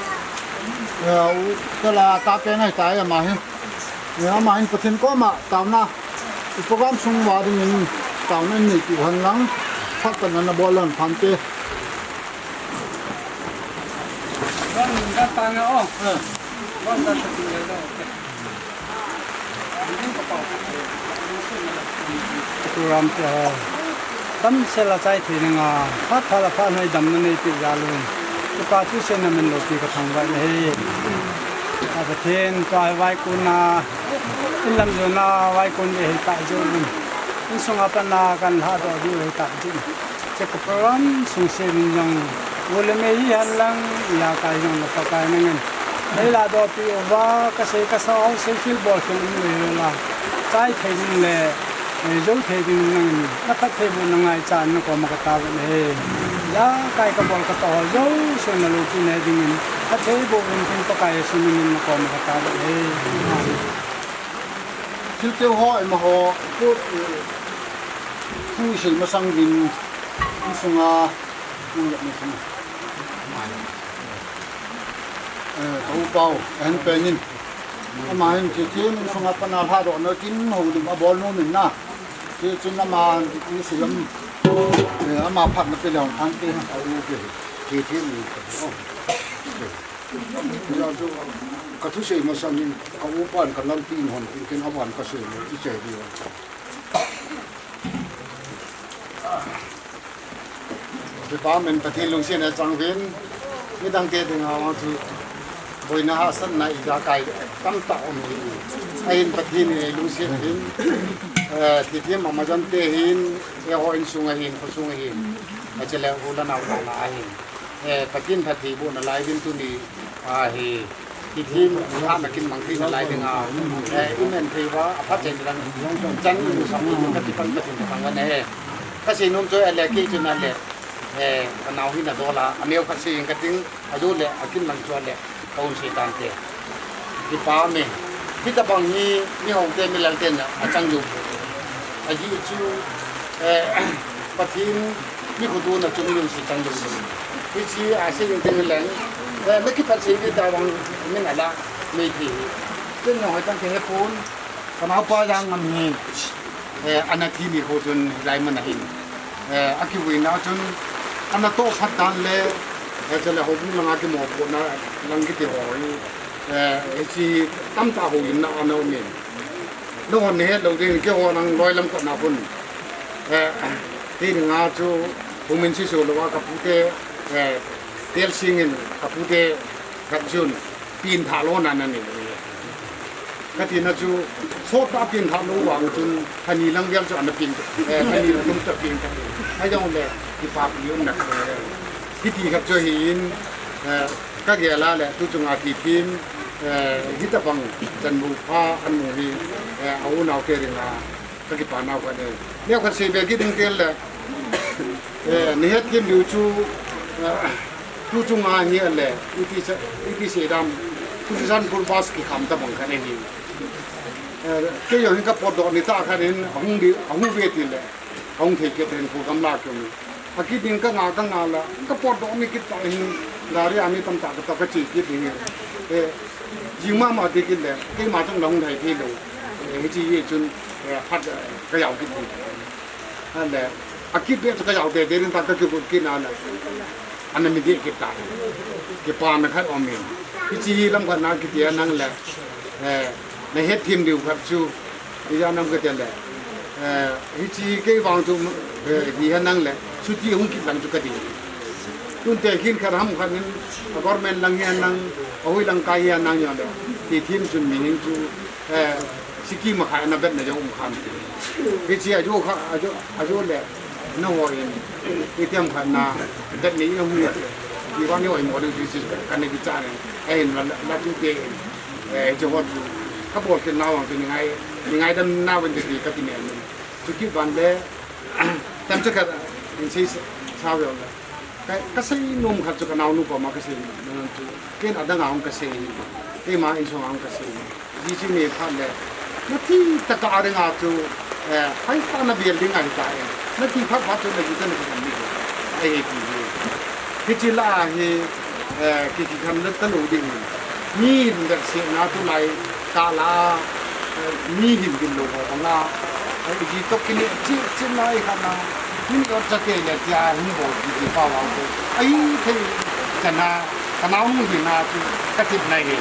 eh, a u te la ta pen ahi ta ama hi. Eh, ama hin Pathen koma taona, i program sung uva dingin taona in nei piu hen lang, phat khat na na bol lhon phan te. Wan da ta nga o. Eh. Wan da ta ti le lo. Program te ho. Tam se la chai thei na nga. Phat phat la phat noi dam na nei ti ja lu. Kipa thu se na min lo ti ka thangvah na hi. A Pathen tua hi vaikun na. In lam jo na vaikun de hi ta jo. Insunga pat na kan lhadoh diu hi ta jo. Che ka program sung se min jong. Wo le me hi hen lang, ijakai jong le Pakai nangin. Ei lhadoh pi uva, ka sei ka sa ho, sei khel bol khel um le la. Chai thei ding le, eh, jou thei ding nangin, na phattheibohna ngaichan na koma ka taovin ahi. Ijakai ka bol ka tah ho, jouse na loupina dingin, phattheiboh uvin tin Pakai Jesu minin na koma ka taovin ahi. Thil keu ho, ima ho, ko, eh, thu sei masang uvin, insunga, thu le ni thum. Eh, ka u Pau, ahin pen in. Ama hin Thithem insunga pat na lhadoh na tin houlim abol nom in na. Hichun ama ni sei lam, eh, ama phat na pe leu phan pe. Ka u ke, Thithem ni ka u. Ka thusei masang in, ka u pan ka lampi in hon, in ken aban ka sei mo, i chai di. Department Pathen lungset a chang uvin, midang te dinga vang chu boina hahsatna ijakai tamtah um hi. Ahin Pathen in eilungset uvin, eh, Thithem Amajon te hin, eiho insung a hin, khosung a hin, achule u le nao la a hin. Eh, Pathen phattheibohna lai uvin tuni, ah, hi, Thithem, ah, na kin mang thei nalai dinga, eh, i men thei uva, aphat cheng lang, chan i mu sang u, ka kipan Pathen ka thangvah e. Ka sei nom chu ale, kei chun ale, eh, ka nao hi na dol a, aneo khat sei in ka ting, ajou le, akin lang chu ale, ka um sei tante. Kipa me. Hitabang hi, mi hou te, mi lal ten achang jou. Ajeh chu, eh, Pathen mi khotona chu mi lungset chang jou. Hiche a sei ding leng, eh, na kipat sei ding tabang min ala, mei thi. Ken nong hoi tang ke he pon. Ka naopa Jangngam hi, eh, ana thi ni kho chun hilai mun a hin. Eh, akivuina chun, ana toh phat dan le, eh, chule houbung langa kimopohna lang kiti ho hi, eh, hiche tamtah houlimna ana um in. Nahon nahet lou ding, keiho nang loi lam kona khun. Eh, ti dinga chu, hung min seiso louva ka pute, eh, Telsing in ka pute Gatjun, pengthah lona ana nei. Ka tina chu, sot a pengthah lou vang chun, lha ni lang vel chu ana peng, eh, lha ni lang tum chu apeng ta. Ahijongle, kipapi umna ka. Hiti khat chu ahin, eh, ka gel a le, tu chunga Thithem, eh, hitabang chanmu pha amu hi, eh, a unau te dinga, ka kipa nau khat ahi. Neo khat sei be kit ding tel le, eh, nahet them diu chu, eh, tu chunga hi ale, iti sa, iti sei dam, tu Churachandpur bus kikham tabang khat ahi. Eh, kei jong hin ka potdoh ni tah khat in, ahung di, ahung ve ti le, ahung thei kit in program la keu ni. Akit ding ka nga, ka nga la, ka potdoh ni kit tah hin, gari a mi tamtah ka tah ka che kit ding. Eh, jing mama ti kit le, keima chang la hung thei thei lou. Eh, hiche hi chun, eh, phat, eh, ka jao kit ding. Ale, akit beh chu ka jao tei tei ding tah ka kigot kit na le. Ana mi dih kit tai. Kipana khat um in. Hiche hi lam khat na kiti a nang le. Eh, nahet them diu khat chu. Ijat nam kati le. Eh, hiche kei vang chu, eh, hi hen lang le. Chuti hung kit lang chu kati. Tun te hin khat ham khat in, a government lang hi hen lang, a hoi lang kai hi hen lang jong le. Thithem chun mihem chu, eh, Sikkim a khat ana vetna jong um khan. Hiche a jo kha, a jo, a jo le. Nangho in, itiham khat na, dat nei na hung ya. Ivan yo in mo ding ti si, kana kicha ne. Ahin la, la tu te in. Eh, jo ho tu. Ka bol ke nau ang ke ni ngai, ni ngaidam nau in te ti kati ne. Chu kibang le, tamcha khat, in sei sa, sa ve la. Ka, kasei nom khat chu kanaonu koma kasei nom chu. Ken adang a hung kasei. Keima insung a hung kasei. Ji chi me phat le. Nathi tah a ding a chu, eh, hai ta na building a hita e. Nathi phat phat chu naji ta na kan ni. Ai he pi he. Hichi la hi, eh, ki ki kan le ta lo ding. Mi hin da se na tu lai ta la, eh, mi hin bin lo ko na. Ai ji to ki ni chi chi na i ka na. Ni o cha ke le tia hin bo ki ki pa wa ko. Ai thei cha na, kanaonu hi na chu ka tip na hi.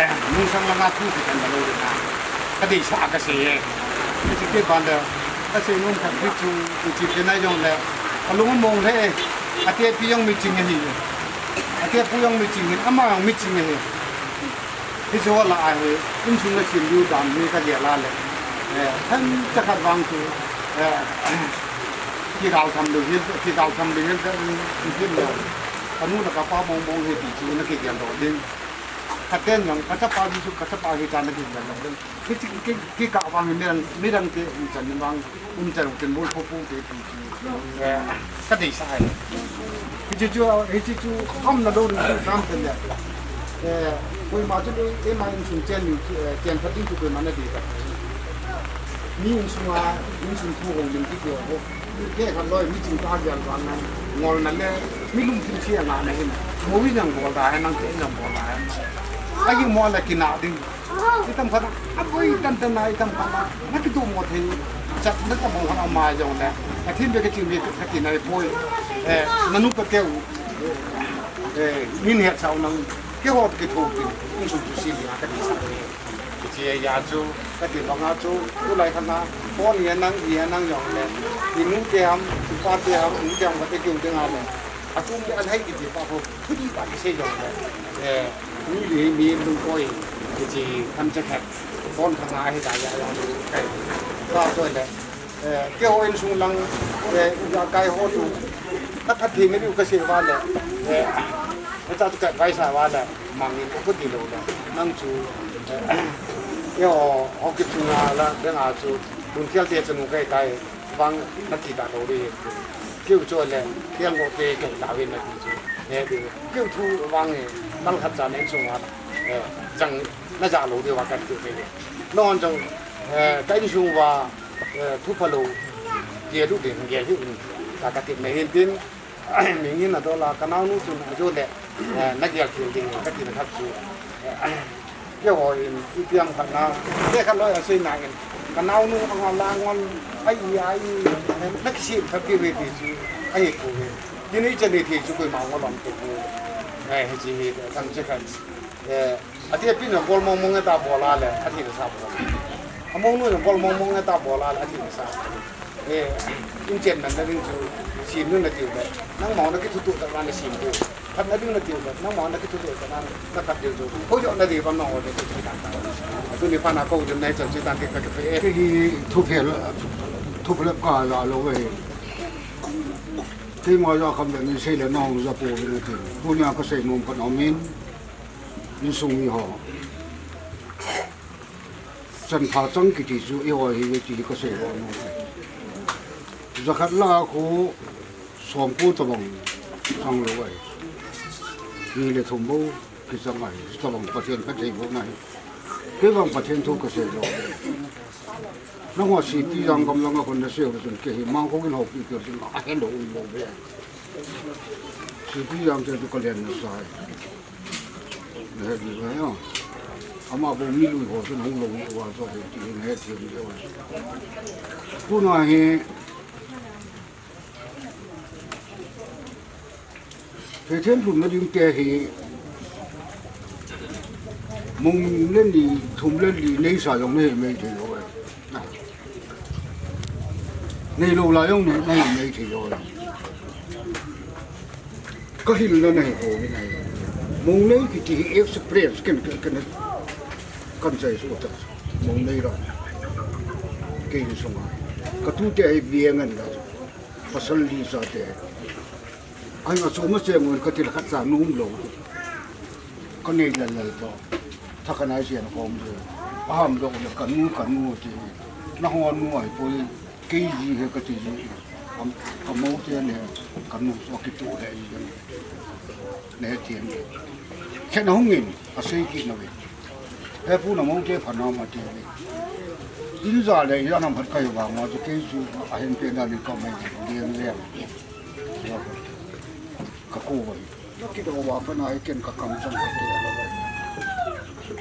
Eh, nung sang la nga tu ki kan lo na. Ka dei sa ka se ye. Ka ti te ban da. Ka sei nom khat hi chu, chu chi te na jong le. Ka lung mong le. Ate pi jong mi ching hi. Ate pu jong mi ching hi. Ama jong mi ching hi. Hichu la a hi, insung na sim diu dan hi ka gel a le. Eh, thamcha khat vang chu, eh, kigel tham lou hi, kigel tham lou hi, ka in, in, in lo. Kanu le kapa mong mong hi ti chu na kigel doh ding. Ka ten jong, ka chapa chu, ka chapa hi ta na kigel doh ding. Ki, ki, ki, kikah vang hi mirang, mirang te in chan vang. Um chan kin bol ko ko ke ti. Eh, ka dei sa ai. Hichi chu, hichi chu, am na do ni chu kam ken ya. Eh, koima chu dei, eh, ma insung chen ni, eh, chen phat ding chu koima na dei ka. Mi insung a, insung thu hong lim ki ho. Ke khan loi mi ching ta gel bang na. Ngol na le, mi lungthim sia na na hin. Mo wi nang bol da, nang te nang bol da. Ai mo la kina ding. Itam khat, a boi tan tan na itam khat na, na kitu mo thei, chat na ta mo khat ama jong le. Ka thin be ka thin be ka ti na poi. Eh, na nu pa teu. Eh, min he chau nang, ke ho ke tho ke, in su tu si ya ka ti sa. Ti ya chu, ka ti ba nga chu, tu lai khat na, phone ya nang, ya nang jong le. Inu te am, pa te am, inu te am ka te kyu te nga le. A tum le an hai ki ti pa ho, ku di pa ki se jong le. Eh, Ni li mi lung koi, ti chi tham cha khat. Phone kha nga hi ta ya ya lu kai. Ka koi le. Eh, ke ho insung lang, eh, ya kai ho tu. Ta khat thi me lu ka se wa le. Eh, ta tu ka vai sa wa le. Mang ni ko ti lo le. Nang chu, eh, ke ho, ho ki chu nga la, de nga chu. Bun thial te chu nu kai kai. Vang na ti ta lo le. Keu chu le, tiang go te ke ta ve na ti chu. Eh, ti. Keu thu vang e, nang khat cha nen sung a, eh, chang na ja lo de wa kan ti ve le. Non jong, eh, ka insung wa, eh, thu pha lo, ye du de nge hi in, ka ka ti me hin tin, mi ngin na do la, ka nau nu chun a jo le, eh, na gel thil ding, ka ti na khat chu. Eh, Keiho in, ipi ham khat na, te khat loi a sei na in, ka naonu a ngol la ngol, ai, ai, na kisem khat ti ve ti chu, ai ko ve. Ti ni chan ni ti chu koima ngol lam ko ve. Eh, hichi hi, tam che khat. Eh, ati pi na bol mong mong ta bol a le, ati na sa bol. A mong nu na bol mong mong ta bol a le, ati na sa. Eh, in chen man na ding chu, sim nu na tiu le. Nang mo na ki thu tu ta na sim tu. Khat na ding na tiu le. Nang mo na ki thu tu ta na, na khat ding chu. Ko jo na di ban no de. Tu ni pa na ko ding na chan chu tan ti ka pe. Ke hi thu phel, thu phel ka la lo ve. Keima ja kham le ni sei le nong ja po ve na ti. Tunia ka sei nom ka nom in. Insung mi ho. Chan pha chang kiti chu eiho hi ve ti ka sei ho nom. Jakhat la khu som ko tabang chang lo ai. Ni le thum bou kichang ai. Tabang Pathen ka thei bou nai. Kei vang Pathen thu ka sei lo. Nangho C P jang gam langa kon na sei ho chun kei hi mang ko kin ho pi pi chun a he lo lo ve. C P jang te chu ka len na sai. Na he di ba yo. Ama bo mi lui ho chun hung lo ni wa so he ti he ti ni wa. Tuna hi Pathen lhumna ding te hi mong le ni thum le li nei sa jong nei mei thei lo. Nei lo la jong nei, nei mei thei lo. Ka hilna nei ko ni nei. Mong nei kiti hi experience ken, ken, ken, kan sai su ta. Mong nei ra. Kei ni sunga. Ka tu te ai bi ngan da. Pasal li sa te. Ai, ma chu ma che ngon ka til khat sa num lo. Ka nei lal lal to. Tha ka nai sian khom je. Aham lo le ka nu, ka nu ti. Na ho nu ai poi. Kei ji he ka ti ji. Am, ka mo te ne, ka nu so ki tu he ji. Ne ti. Khen hung in, a sei ki na ve. He pu na mo te pha na ma ti ve. In za le ya na mat ka yo ba ma chu kei chu a hen pe da ni ka mai ji. Lian le. Ka ko ba. Ki do ba pa na he ken ka kam chang ka te.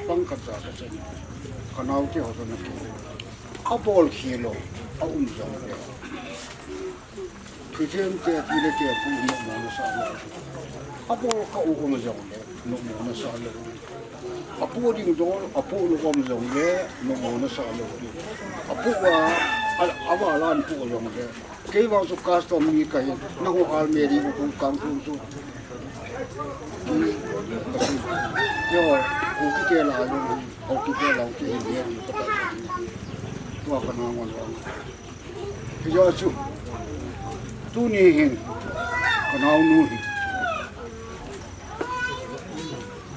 Pang ka za ka chen. Ka nau te ho na ki. A bol khi lo, a um jong le. Thithem te pi le te pu nopmo na sa lo. A bol kha u um jong le, nopmo na sa lo. A pu ding dol, a pu lu um jong le, nopmo na sa lo. A pu a, a, a va lan pu jong le. Kei vang chu custom mi ka hin, na hu almeri u pu kang pu chu. Ki, ka si. Yo, ku ki te la lo, ku ki te la, ki hin ye, ka ta. Tua ka na ngon lo. Hijeh chun, tuni hin, ka naonu hi.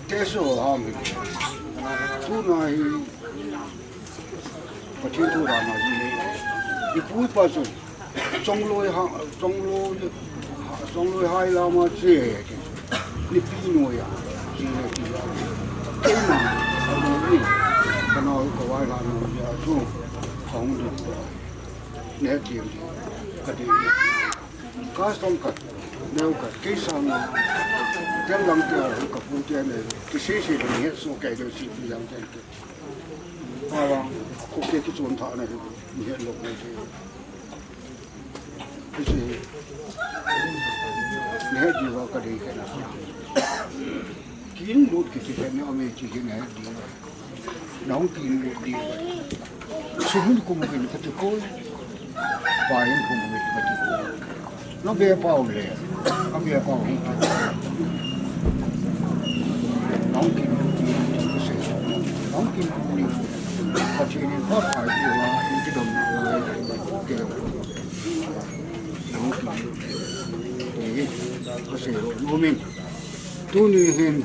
Teso ham hi. Tuna hi, Pathen thu rana ji hi. Ipu ipa chu, chongloi ha, chongloi, chongloi hai lama che, nipi noiya, che ti ya. Keima, ni, ka nao ka vai la noiya chu, ka hung ding. Ne ti, ka ti. Custom khat, neo khat, kei sanga, tel lang te ho, ka pu te ne, ki se se ni he so kai de si pi yang te. Pa wa, ko ke ki chon tha na ni he lo ko te. Ki se, ni he ji wa ka de ke na. Kin lut ki ti he ne, ame ti he ne, di. Nahung kin lut di. Suhun kum kin pati koi. Pahin kum kin pati koi. Na be pau le. A be pau hi. Nahung kin lut di. Nahung kin lut di. Pathen in phat ai di wa. Ki dom lai. Ki dom. Nahung kin lut di. Ka sei lo. Nomin. Tuni hin.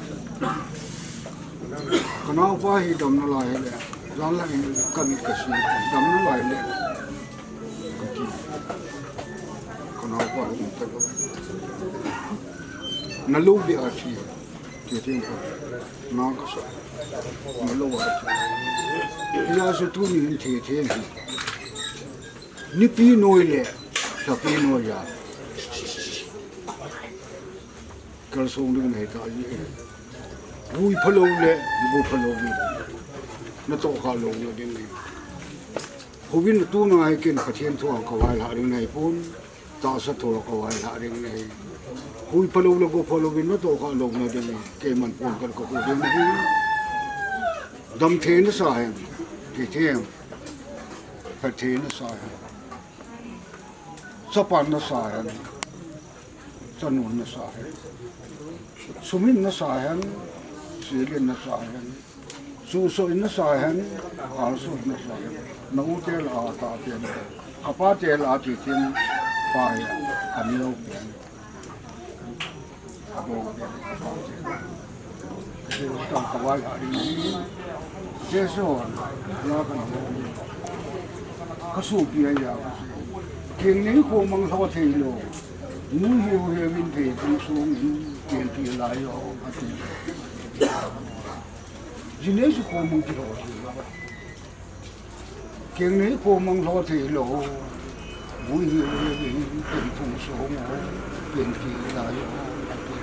Ka naopa hi dam nalai le, jan la in ka mit ka si, dam nalai le, ka ti. Ka naopa hi ta lo. Na lo be a thi, ti ti ko, na ka sa, na lo a thi. Ya su tuni hin thi thi hi. Nipi noi le, tapi noi ya. Kalsong ding nei ta ji. Vui phalou le, bu phalou ding. Na toh kha lou na ding nei. Houin tuna hi ken Pathen thu ka vai la ding nei pon. Tahsa thu ka vai la ding nei. Vui phalou le bu phalou ding na toh kha lou na ding nei. Keiman pon kal ka ko ding nei. Dam thei na sa hen. Thei thei. Phat thei na sa hen. Chapa na sa hen. Chanu na sa hen. Sum in na sa hen. Sil in na sa hen. Suhsoi na sa hen. Alsoi na sa hen. Na u te la ta pen. Ka pa te la ti tin. Pa ya. Ka neo pen. Ka bo pen. Ka pa te. Ka vai ha ri. Jesu. Na ka na. Ka su pi ya. King ni ko mang lo thei lo. Nui hiu hiu in thei, kung sung in, pian pi lai o, a ti. Ji Jesu ko mong ti ho ti. Keng nei ko mang lo thei lo. Nui hiu hiu in thei, kung sung o, pian pi lai o, a ti.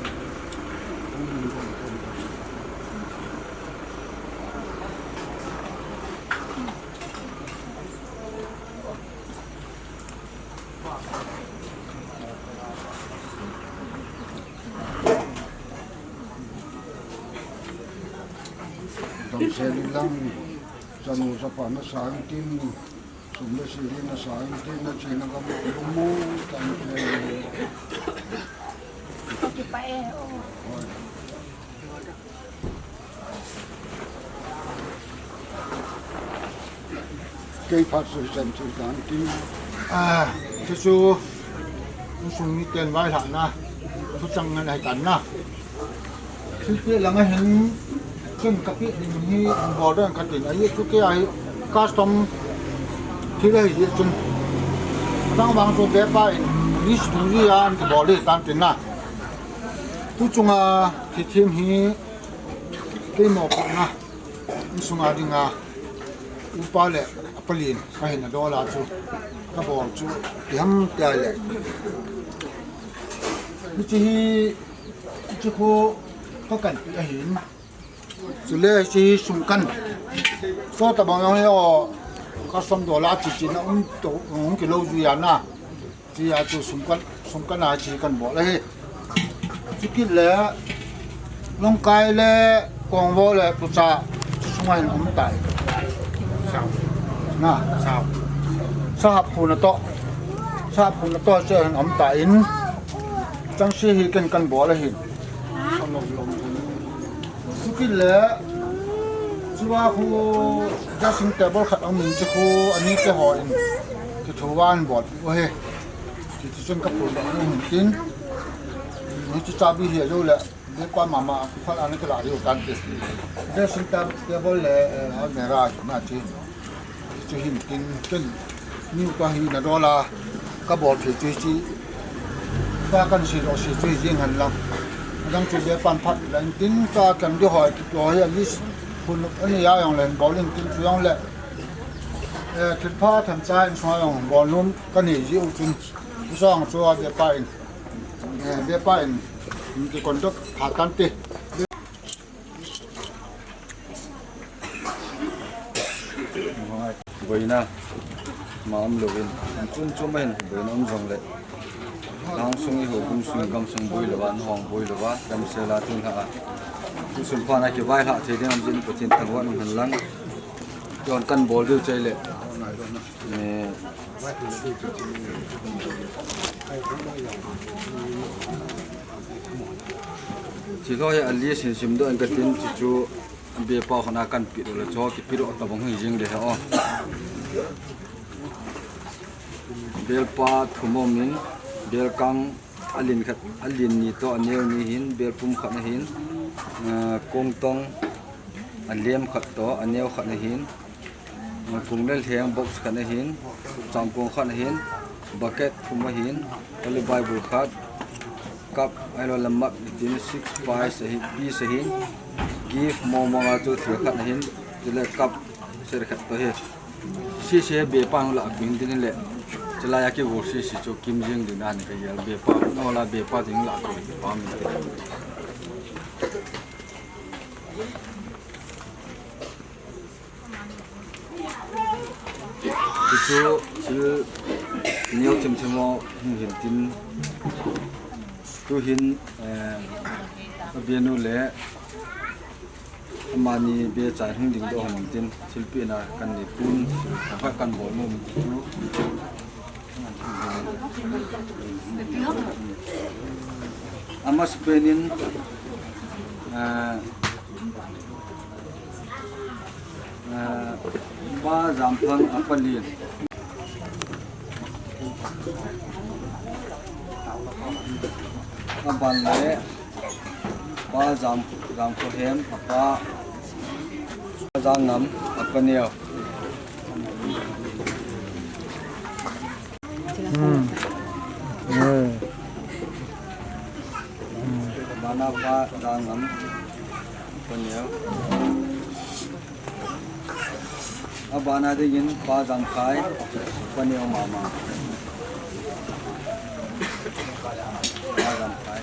Damsel in lang, chanu chapa na sa intin, sum le sil na sa intin, na chena ka mo, mo, tan ke. Kipa e, o. Hoi. Kei phat sui chan chu dan tin. A, chu chu. Insung miten vailhahna thuchang ngen ahi tan na. Thilpeh langa hin chun kapeh ding hi bol ding katin, ahi chu kei a hi custom thil ahi jeh chun. Adang vang chu bepa in list dungjuia an kibol ding tan tin na. Tuchunga thilthem hi kei mopohna, insunga dinga upa le apalin kahin adol a chu kabol chu iham tia le. Hiche hi, hiche khu kakanpeh ahin. Chule hiche hi sumkan. Chutobang jong hi o, custom dol a chichina um to, um kilou juia na. Chia chu sumkan, sumkan a chi kan bol ahi. Chukit le, longkai le, kongvo le, pucha, chu sunga hin um tai. Na. Sahap khu natoh. Sahap khu natoh chu hin um tan. Changse hi ken kan bol ahi. Chukit le, chua khu dressing table khat aumin, chu khu anite hon kithoa ahin bolpeh u ahi. Chuti chun kaphondoh u ahin tin. Hichu chabi hi ajou le, bepa mama khat ana kila diu tante. Dressing ta-, table le, eh, almirah na ti. Chu hin tin ken, niu pa hi nadol a kabol thei chu hiche. Pa kan sei joh sei chu hi jeng hen lang. Adang chu bepan phat la in tin, pa kan di hoi kiti ho hi a list phun ani a jong le bol in tin chu jong le. Eh, thilpha thancha insunga jong bol nom kanei jiu chun. Chujong chu a bepa in, eh, bepa in, in kiconduct pha tante. Boina ma um louvin, chom chom a hin boina um jongle, lhangsung, eiho gumsung, gamsung boi louva, nahong boi louva, damsel a tun lha a, tusun phat a kivailhah thei ding um jin, Pathen thangvah in um hen lang. Chun kan bol diu chai le. Eh, thil ho hi a list hin simdoh in katin, chuchu bepa khat a kan pehdoh le chu kipehdoh tabang hi jeng ding ahi o. Belpa thum aumin, belkang alin khat, alin ni toh aneo ni ahin, belpum khat ahin, eh, kongtong alem khat toh aneo khat ahin, kung le lheng box khat ahin, changkong khat ahin, bucket thum ahin, Holy Bible khat, cup, ahilouleh mug tin six piece ahin, piece ahin, gift mong mong a chu thil khat ahin, chule cup set khat toh ahi. Sese bepa in lah peh in tin le, chulai a kigol sese chu kim jeng ding dan ka gel, bepa, nala bepa ding lah peh in pah in tin. Chuchu thil neo themthem ho hung hin tin, tuhin, eh, abenu le amani bechai hung dingdoh hon tin, thilpehna kan nei pon, thil khat kan bol nom chu. Amasapen in, eh, eh, Pa Jamphang, apa Lin. Aban le Pa Jam, Jamkhohem, apa Jangam, apa Neo. Hmm. Eh. Hmm. Bana Pa Jangam, apa Neo. Abana dingin Pa Jamkhai, apa Neo mama. Pa Jamkhai.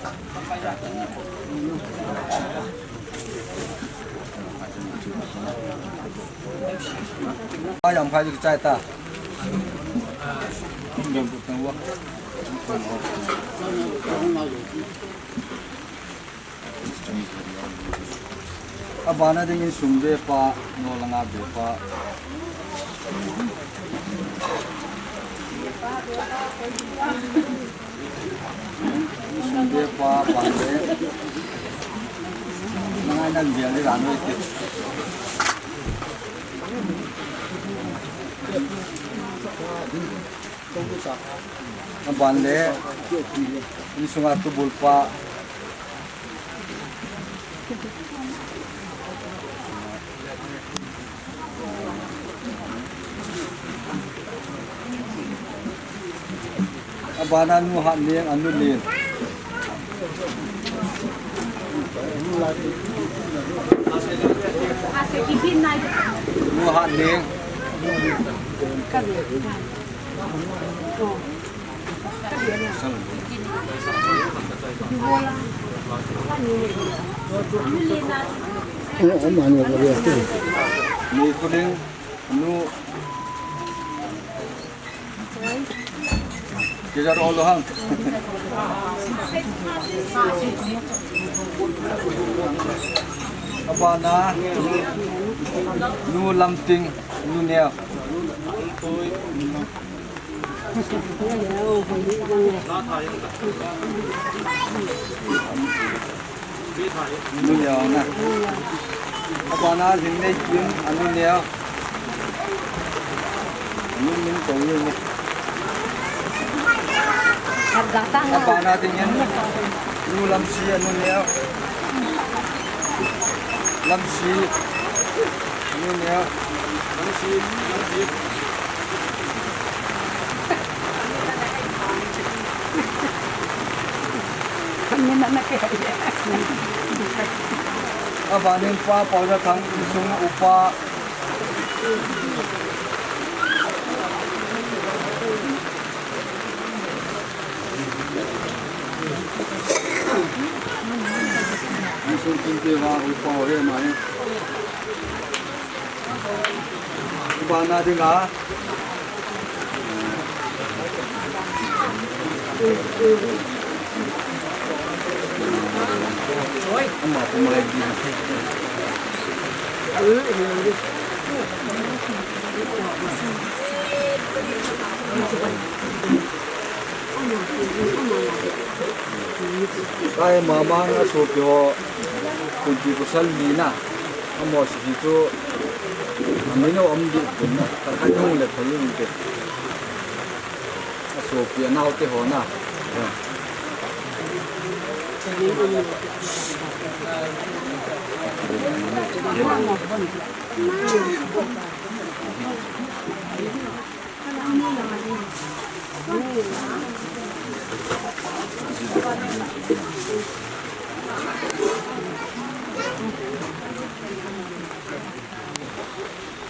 Pa Jamkhai ding chai ta. Abana dingin sum bepa, nolanga bepa. Sum bepa, ban le. Nanga nang bia le dan oi te. Aban le, insunga tubul pa. Abana nu Hatneng, anu Len. Nu Hatneng. Ni Khuling, nu. Kijar olo ham. Abana, nu Lamting, nu Neo. Nu Neo na. Abana Lhingneikim, anu Neo. Anu min ko ye ne. Abana dingin, nu Lamsi, anu Neo. Lamsi, anu Neo. Lamsi, Lamsi. Abanin pa Paojathang insung upa. Insung kinti va upa ho he ma he. Abana dinga. Kai mama nga sopi ho, kunti kusal ni na. Amo si tu, amino am di pun na. Takhan yung le payung ke. Asopi anao te ho na.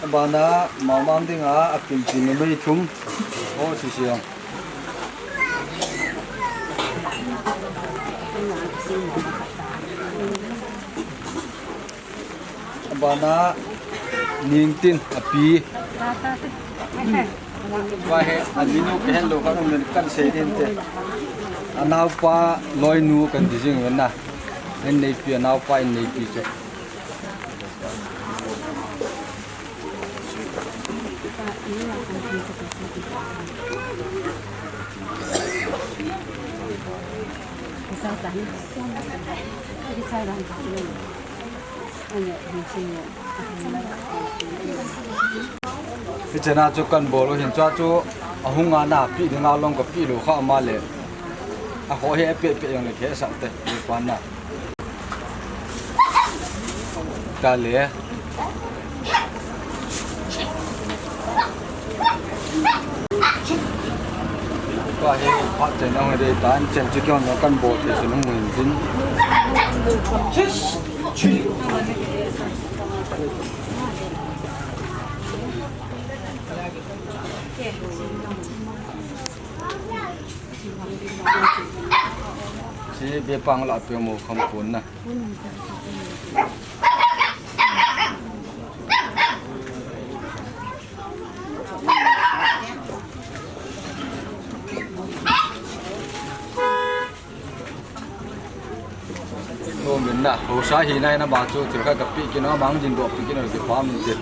Abana, mamang dinga, akinti numei thum. O, sisi ang. Abana, Ningtin, api. Vahe, aminu kahen lou kha, min kan sei din te. Anaopa, loinu kan ti jing ven na. Inneipi, anaopa, inneipi chu. Hichena chu kan bol u hin chua chu ahung a na pi dinga long ka pi lou kha ma le. A ho he pe pe yang le ke sa te pa na. Ka le. Ka he phat chen ang de tan chen chu kyon kan bol te sun hung hin tin. Si be pang la pe mo kham pun na. Nomin na, hosa hi nai na ba chu thil kha ka pi kino, mang din do pi kino, kipa min te.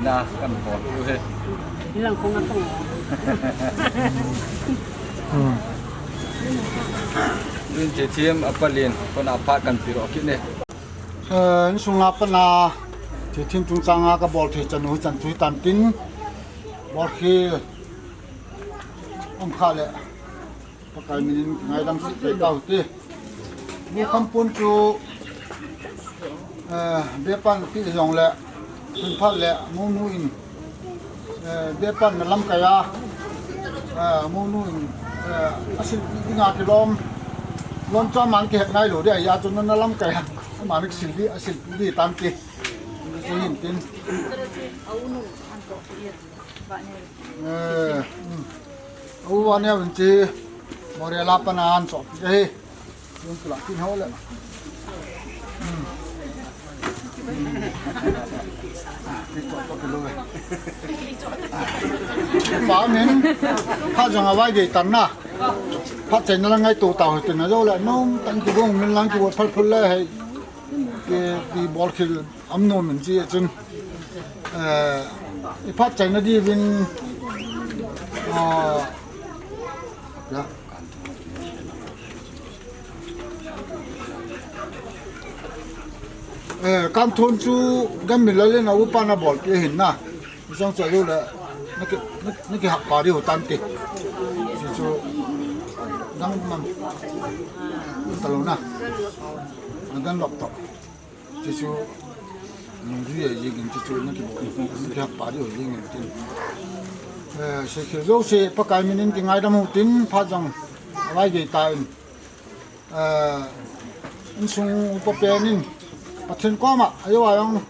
Na kan bol u he. Nilang kong atong. Hmm. Lun che thiam apalin, kona pa kan pi ro kit ne. Eh, insunga pana, che thiam chungchanga ka bol thei chan u chan chu tam tin. Bol khi. Om kha le, Pakai minin ngaidam sih pai tau te. Bu kampun chu, eh, bepan pi jong le, tun phat le, munu in, eh, bepan na lamkai a, eh, munu in, eh, asil pi dinga kilom, lom chom mang kihet nai lo dia, ya chu na lamkai a, ama nik sil di, asil pi di tan ti. Chu hin tin. Eh, hmm. Au, ane vin chi, Moreh la pana an chop hi. Yung kila kin ho le. Hmm. Hmm. Ni chop to kilo. Pa min, pa jong avai de tan na. Pa chen na lang ngai to tau te na jo le, nom tan ki bong min lang ki vot phal phul le hai. Ki, ki bol khil Am nom in chi a chun, eh, i phat chaina diuvin, ah, ya. Eh, Kamthon chu Gamilal in a upa na bolpi ahin na. Isang cha lu le, na ki, na, na kihap pa diu tan ti. Chu chu, dang man. Talo na. Adan lop to. Chuchu, nungzui a jingin chuchu na kibol, na kihap pa diu jingin tin. Eh, se khe jouse Pakai minin kingaidam u tin, phat jong avai gei tan. Eh, insung upa pen in, Pathen koma, ajo a jong,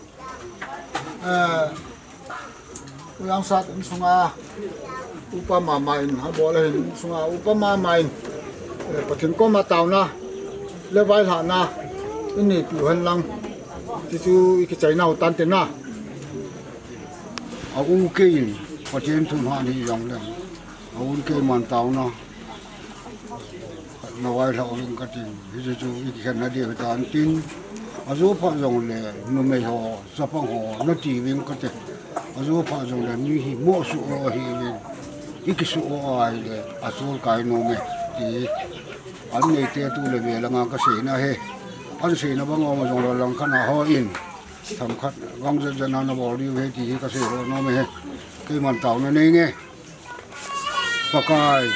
eh, U Yangsat insunga upa mama in, ha bol a hin insunga upa mama in, eh, Pathen koma taona le vailhahna i neipiu hen lang, chuchu i kichaina u tan tin na. A u kei in Pathen thu hah ni jong leng, a un kei man taona. Na vailhah uving kating, hichu chu i kikhenna diu hitan tin, ajo phat jong le, numei ho, chapang ho, nati uving kati. Ajo phat jong le, mi hi moh suh o ahiuvin, i kisuh o ahile, achol kai nom e, ti. An neite tu le ve langa kaseina ahi. An seina bang um a jong le langkhat a hon, themkhat, gang jet jet na na bol diu ahi ti hi kasei lou nom e. Keiman taona nei nge. Pakai,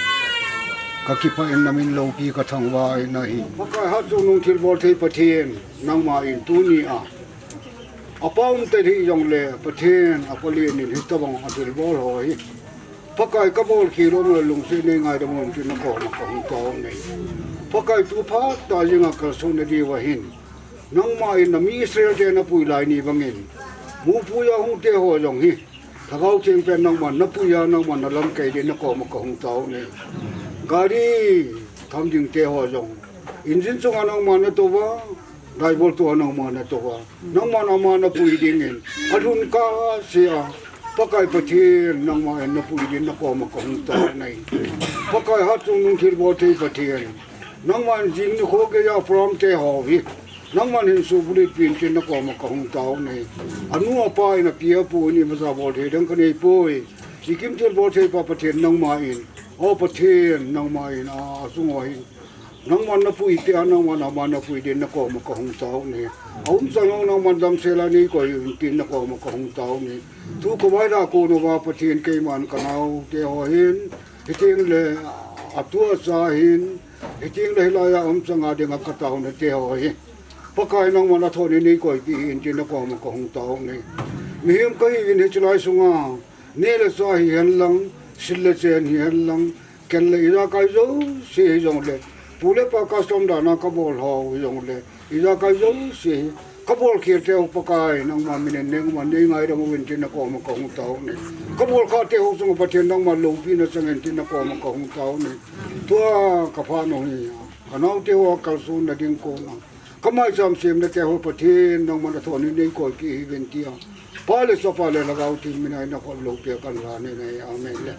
kakipah in na min loupi kathangvah in ahi. Pakai hatchungnung thilbolthei Pathen, nangma in tuni a, apa umtah hih jong le Pathen, apa len in hitabang a thilbol ho hi. Pakai kabol khel um le lungset nei ngaidam un tin na koma kahung tao e. Pakai tu phat tah jing a kalson na diu ahin. Nangma in na mi Israel te na pui lai ni bangin. Mupui a hung te ho jong hi. Lhagao Theng pen nangman na pui a, nangman na lamkai ding na koma kahung tao e. Gari tham ding te ho jong. Engine chunga nangman na tou a, driver tua nangman na tou a. Nangman ama na pui dingin. Alhun kasa a. Pakai Pathen, nangman na pui ding na koma kahung tao e. Pakai hatchungnung thilbolthei Pathen. Nangman jing nikho geiya program te ho hi. Nangman hin suhbulhit peh in tin na koma kahung tao e. Anu apa in api apu in imacha bolthei dang kanei poi. Ikim thilbolthei pa Pathen nangma in. O Pathen nangma in a, asung ho hin. Nangman na pui te a nangman ama na pui ding na koma kahung tao e. Aum chang jong nangman damsel a nei koi in tin na koma kahung tao e. Tu kavailhah kon uva Pathen keiman kanao te ho hin. Hiteng le atu acha hin. Hiteng le hilai a um chang a dinga kataona te ho hi. Pakai nangman athoh nei nei koipeh hih in tin na koma kahung tao e. Mihem kahiuvin hiche lai sunga. Neh le chah hihen lang, sil le chen hihen lang, ken le ijakai jouse hijong le. Pu le pa custom dan a kabol ho hijong le. Ijakai jouse hi. Kabol khel te ho Pakai nangma minin nangman nei ngaidam uvin tin na koma kahung tao e. Kabol khah te ho chunga Pathen nangma loupina chang in tin na koma kahung tao e. Tua kapha nau hi. Kanao te ho kalson na ding kona. Kamaicham semna te ho Pathen nangman athoh nei nei koipeh hih uvin tia. Pa le Chapa le Lhagao Theng mina in na khol lou pia kan la nei nei. Amen le.